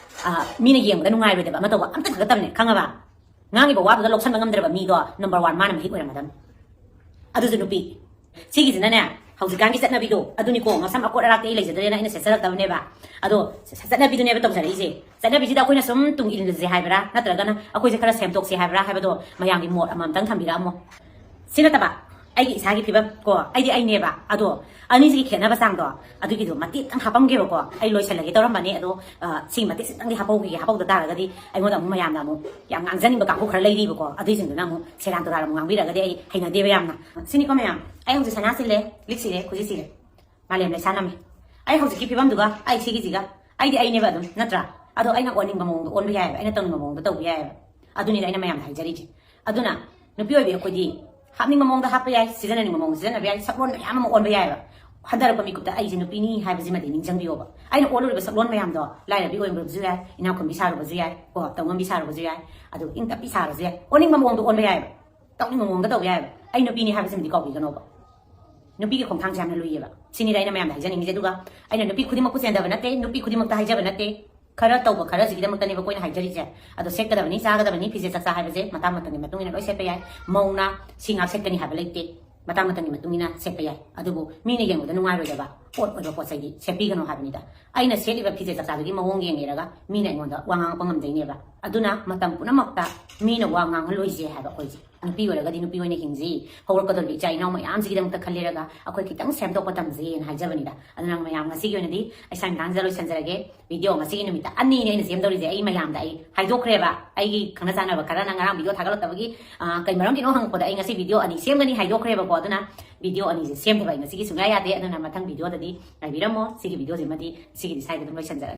ꯑ, ꯃꯤꯅ ꯌꯦꯡꯕꯗ ꯅꯨꯡꯉꯥꯏꯔꯣꯏꯗꯕ ꯑꯃ ꯇꯧꯕ ꯑꯝꯇ ꯊꯥꯒꯠꯇꯕꯅꯦ, ꯈꯪꯉꯕ? ꯉꯥꯡꯉꯤꯕ ꯋꯥꯗꯨꯗ ꯂꯧꯁꯟꯕ ꯉꯝꯗ꯭ꯔꯕ ꯃꯤꯗꯣ number one ꯃꯥꯅ ꯃꯍꯤꯛ ꯑꯣꯏꯔꯝꯒꯗꯕꯅꯤ꯫ ꯑꯗꯨꯁꯨ ꯅꯨꯄꯤ꯫ ꯁꯤꯒꯤꯁꯤꯅꯅꯦ, ꯍꯧꯖꯤꯛꯀꯥꯟꯒꯤ ꯆꯠꯅꯕꯤꯗꯣ ꯑꯗꯨꯅꯤꯀꯣ, ꯃꯁꯝ ꯑꯀꯣꯠ ꯑꯔꯥꯛꯇ ꯑꯩ ꯂꯩꯖꯗ꯭ꯔꯦꯅ ꯑꯩꯅ ꯁꯦꯠꯆꯔꯛꯇꯕꯅꯦꯕ꯫ ꯑꯗꯣ ꯆꯠꯅꯕꯤꯗꯨꯅꯦꯕ ꯇꯧꯖꯔꯛꯏꯁꯦ꯫ ꯆꯠꯅꯕꯤꯁꯤꯗ ꯑꯩꯈꯣꯏꯅ ꯁꯨꯝ ꯇꯨꯡ ꯏꯜꯂꯁꯦ ꯍꯥꯏꯕ꯭ꯔꯥ, ꯅꯠꯇ꯭ꯔꯒꯅ ꯑꯩꯈꯣꯏꯁꯦ ꯈꯔ ꯁꯦꯝꯗꯣꯛꯁꯦ ꯍꯥꯏꯕ꯭ꯔꯥ ꯍꯥꯏꯕꯗꯣ ꯃꯌꯥꯝꯒꯤ ꯃꯣꯠ ꯑꯃꯃꯝꯇꯪ ꯊꯝꯕꯤꯔꯛꯑꯝꯃꯣ꯫ ꯁꯤ ꯅꯠꯇꯕ, ꯑꯩꯒꯤ ꯏꯁꯥꯒꯤ ꯐꯤꯕꯝ ꯀꯣ, ꯑꯩꯗꯤ ꯑꯩꯅꯦꯕ꯫ ꯑꯗꯣ ꯑꯅꯤꯁꯤꯒꯤ ꯈꯦꯠꯅꯕ ꯆꯥꯡꯗꯣ ꯑꯗꯨꯒꯤꯗꯣ ꯃꯇꯦꯛꯇꯪ ꯍꯥꯄꯝꯒꯦꯕꯀꯣ꯫ ꯑꯩ ꯂꯣꯏꯁꯤꯜꯂꯒꯦ ꯇꯧꯔꯝꯕꯅꯦ, ꯑꯗꯣ, ꯑ, ꯁꯤꯒꯤ ꯃꯇꯦꯛꯁꯤꯇꯪꯗꯤ ꯍꯥꯄꯧꯈꯤꯒꯦ꯫ ꯍꯥꯄꯧꯗ ꯇꯥꯔꯒꯗꯤ ꯑꯩꯉꯣꯟꯗ ꯑꯃꯨꯛ ꯃꯌꯥꯝꯅ ꯑꯃꯨꯛ ꯌꯥꯝ ꯉꯥꯡꯖꯅꯤꯡꯕ ꯀꯥꯡꯕꯨ ꯈꯔ ꯂꯩꯔꯤꯕꯀꯣ, ꯑꯗꯨꯏꯁꯤꯡꯗꯨꯅ ꯑꯃꯨꯛ ꯁꯦꯔꯥꯟ ꯇꯨꯔꯥꯟ ꯑꯃꯨꯛ ꯉꯥꯡꯕꯤꯔꯒꯗꯤ ꯑꯩ ꯍꯩꯅꯗꯦꯕ ꯌꯥꯝꯅ꯫ ꯁꯤꯅꯤꯀꯣ ꯃꯌꯥꯝ, ꯑꯩ ꯍꯧꯖꯤꯛ ꯁꯅꯥ ꯁꯤꯜꯂꯦ, ꯂꯤꯛ ꯁꯤꯜꯂꯦ, ꯈꯨꯖꯤ ꯁꯤꯜꯂꯦ꯫ ꯃꯥꯂꯦꯝ ꯂꯩꯁꯥ ꯅꯝꯃꯤ꯫ ꯑꯩ ꯍꯧꯖꯤꯛꯀꯤ ꯐꯤꯕꯝꯗꯨꯒ ꯑꯩ ꯁꯤꯒꯤꯁꯤꯒ, ꯑꯩꯗꯤ ꯑꯩꯅꯦꯕ ꯑꯗꯨꯝ, ꯅꯠꯇ꯭ꯔꯥ? ꯑꯗꯣ ꯑꯩꯅ ꯑꯣꯟꯅꯤꯡꯕ ꯃꯑꯣꯡꯗ ꯑꯣꯟꯕ ꯌꯥꯏꯑꯕ, ꯑꯩꯅ ꯇꯧꯅꯤꯡꯕ ꯃꯑꯣꯡꯗ ꯇꯧꯕ ꯌꯥꯏꯑꯕ꯫ ꯑꯗꯨꯅꯤꯗ ꯑꯩꯅ ꯃꯌꯥꯝꯗ ꯍꯥꯏꯖꯔꯤꯁꯦ꯫ ꯑꯗꯨꯅ ꯅꯨꯄꯤ ꯑꯣꯏꯕꯤ ꯑꯩꯈꯣꯏꯗꯤ ꯍꯥꯞꯅꯤꯡꯕ ꯃꯑꯣꯡꯗ ꯍꯥꯞꯄ ꯌꯥꯏ, ꯁꯤꯖꯤꯟꯅꯅꯤꯡꯕ ꯃꯑꯣꯡꯗ ꯁꯤꯖꯤꯟꯅꯕ ꯌꯥꯏ, ꯁꯛꯂꯣꯟ ꯃꯌꯥꯝ ꯑꯃ ꯑꯣꯟꯕ ꯌꯥꯏꯑꯕ꯫ ꯍꯟꯊꯔꯛꯄ ꯃꯤꯀꯨꯞꯇ ꯑꯩꯁꯦ ꯅꯨꯄꯤꯅꯤ ꯍꯥꯏꯕꯁꯤꯃꯗꯤ ꯅꯤꯡꯁꯤꯡꯕꯤꯌꯣꯕ꯫ ꯑꯩꯅ ꯑꯣꯜꯂꯨꯔꯤꯕ ꯁꯛꯂꯣꯟ ꯃꯌꯥꯝꯗꯣ ꯂꯥꯏꯔꯕꯤ ꯑꯣꯏꯔꯨꯕꯁꯨ ꯌꯥꯏ, ꯏꯅꯥꯛ ꯈꯨꯟꯕꯤ ꯁꯥꯔꯨꯕꯁꯨ ꯌꯥꯏ, ꯀꯣ, ꯇꯧꯉꯝꯕꯤ ꯁꯥꯔꯨꯕꯁꯨ ꯌꯥꯏ, ꯑꯗꯨꯒ ꯏꯪ ꯇꯞꯄꯤ ꯁꯥꯔꯁꯨ ꯌꯥꯏ, ꯑꯣꯟꯅꯤꯡꯕ ꯃꯑꯣꯡꯗ ꯑꯣꯟꯕ ꯌꯥꯏꯑꯕ꯫ ꯇꯧꯅꯤꯡꯕ ꯃꯑꯣꯡꯗ ꯇꯧꯕ ꯌꯥꯏꯑꯕ꯫ ꯑꯩ ꯅꯨꯄꯤꯅꯤ ꯍꯥꯏꯕꯁꯤꯃꯗꯤ ꯀꯥꯎꯕꯤꯒꯅꯣꯕ꯫ ꯅꯨꯄꯤꯒꯤ ꯈꯣꯡꯊꯥꯡꯁꯦ ꯌꯥꯝꯅ ꯂꯨꯏꯌꯦꯕ꯫ ꯁꯤꯅꯤꯗ ꯑꯩꯅ ꯃꯌꯥꯝꯗ ꯍꯥꯏꯖꯅꯤꯡꯉꯤꯁꯦ꯫ ꯑꯗꯨꯒ ꯑꯩꯅ ꯅꯨꯄꯤ ꯈꯨꯗꯤꯡꯃꯛꯄꯨ ꯆꯦꯟꯗꯕ ꯅꯠꯇꯦ, ꯅꯨꯄꯤ ꯈꯨꯗꯤꯡꯃꯛꯇ ꯍꯥꯏꯖꯕ ꯅꯠꯇꯦ꯫ ꯈꯔ ꯇꯧꯕ ꯈꯔꯁꯤꯒꯤꯗꯃꯛꯇꯅꯦꯕ ꯑꯩꯈꯣꯏꯅ ꯍꯥꯏꯖꯔꯤꯁꯦ꯫ ꯑꯗꯣ ꯁꯦꯠꯀꯗꯕꯅꯤ, ꯆꯥꯒꯗꯕꯅꯤ, ꯐꯤꯖꯦꯠ ꯆꯥꯛꯆꯥ ꯍꯥꯏꯕꯁꯦ ꯃꯇꯥꯡ ꯃꯇꯝꯒꯤ ꯃꯇꯨꯡ ꯏꯟꯅ ꯂꯣꯏ ꯁꯦꯠꯄ ꯌꯥꯏ꯫ ꯃꯧꯅ ꯁꯤ ꯉꯥꯛ ꯁꯦꯠꯀꯅꯤ ꯍꯥꯏꯕ ꯂꯩꯇꯦ, ꯃꯇꯥꯡ ꯃꯇꯝꯒꯤ ꯃꯇꯨꯡ ꯏꯟꯅ ꯁꯦꯠꯄ ꯌꯥꯏ꯫ ꯑꯗꯨꯕꯨ ꯃꯤꯅ ꯌꯦꯡꯕꯗ ꯅꯨꯡꯉꯥꯏꯔꯣꯏꯗꯕ ꯄꯣꯠ ꯑꯣꯏꯕ ꯄꯣꯠ ꯆꯩꯗꯤ ꯁꯦꯠꯄꯤꯒꯅꯣ ꯍꯥꯏꯕꯅꯤꯗ꯫ ꯑꯩꯅ ꯁꯦꯠꯂꯤꯕ ꯐꯤꯖꯦꯠ ꯆꯥꯛꯆꯥꯗꯨꯒꯤ ꯃꯑꯣꯡ ꯌꯦꯡꯉꯦꯔꯒ ꯃꯤꯅ ꯑꯩꯉꯣꯟꯗ ꯋꯥ ꯉꯥꯡꯉꯛꯄ ꯉꯝꯗꯣꯏꯅꯦꯕ꯫ ꯑꯗꯨꯅ ꯃꯇꯝ ꯄꯨꯝꯅꯃꯛꯇ ꯃꯤꯅ ꯋꯥ ꯉꯥꯡꯍꯜꯂꯣꯏꯁꯦ ꯍꯥꯏꯕ ꯑꯩꯈꯣꯏꯁꯦ꯫ ꯅꯨꯄꯤ ꯑꯣꯏꯔꯒꯗꯤ ꯅꯨꯄꯤ ꯑꯣꯏꯅ ꯍꯤꯡꯁꯤ꯫ ꯍꯧꯔꯛꯀꯗꯧꯔꯤꯕ ꯏꯆꯥ ꯏꯅꯥꯎ ꯃꯌꯥꯝꯁꯤꯒꯤꯗꯃꯛꯇ ꯈꯜꯂꯤꯔꯒ ꯑꯩꯈꯣꯏ ꯈꯤꯇꯪ ꯁꯦꯝꯗꯣꯛꯄ ꯇꯝꯁꯦꯅ ꯍꯥꯏꯖꯕꯅꯤꯗ꯫ ꯑꯗꯨꯅ ꯃꯌꯥꯝ, ꯉꯁꯤꯒꯤ ꯑꯣꯏꯅꯗꯤ ꯑꯩ ꯁ꯭ꯋꯥꯏ ꯃꯇꯥꯡꯁꯤꯗ ꯂꯣꯏꯁꯤꯟꯖꯔꯒꯦ꯫ ꯚꯤꯗꯤꯑꯣ ꯉꯁꯤꯒꯤ ꯅꯨꯃꯤꯠꯇ ꯑꯅꯤꯅꯦ ꯑꯩꯅ ꯁꯦꯝꯗꯧꯔꯤꯁꯦ꯫ ꯑꯩ ꯃꯌꯥꯝꯗ ꯑꯩ ꯍꯥꯏꯗꯣꯛꯈ꯭ꯔꯦꯕ, ꯑꯩꯒꯤ ꯈꯪꯅ ꯆꯥꯟꯅꯕ ꯈꯔꯅ ꯉꯔꯥꯡ ꯚꯤꯗꯤꯑꯣ ꯊꯥꯒꯠꯂꯛꯇꯕꯒꯤ, ꯑ, ꯀꯩ ꯃꯔꯝꯒꯤꯅꯣ ꯍꯪꯉꯛꯄꯗ ꯑꯩ ꯉꯁꯤ ꯚꯤꯗꯤꯑꯣ ꯑꯅꯤ ꯁꯦꯝꯒꯅꯤ ꯍꯥꯏꯗꯣꯛꯈ꯭ꯔꯦꯕꯀꯣ꯫ ꯑꯗꯨꯅ ꯚꯤꯗꯤꯑꯣ ꯑꯅꯤꯁꯦ ꯁꯦꯝꯗꯕ ꯑꯩ ꯉꯁꯤꯒꯤ ꯁꯨꯡꯌꯥ ꯌꯥꯗꯦ꯫ ꯑꯗꯨꯅ ꯃꯊꯪ ꯚꯤꯗꯤꯑꯣꯗꯗꯤ ꯉꯥꯏꯕꯤꯔꯝꯃꯣ꯫ ꯁꯤꯒꯤ ꯚꯤꯗꯤꯑꯣꯁꯤꯃꯗꯤ ꯉꯁꯤꯒꯤꯗꯤ ꯁ꯭ꯋꯥꯏꯗ ꯑꯗꯨꯝ ꯂꯣꯏꯁꯤꯟꯖꯔꯒꯦ꯫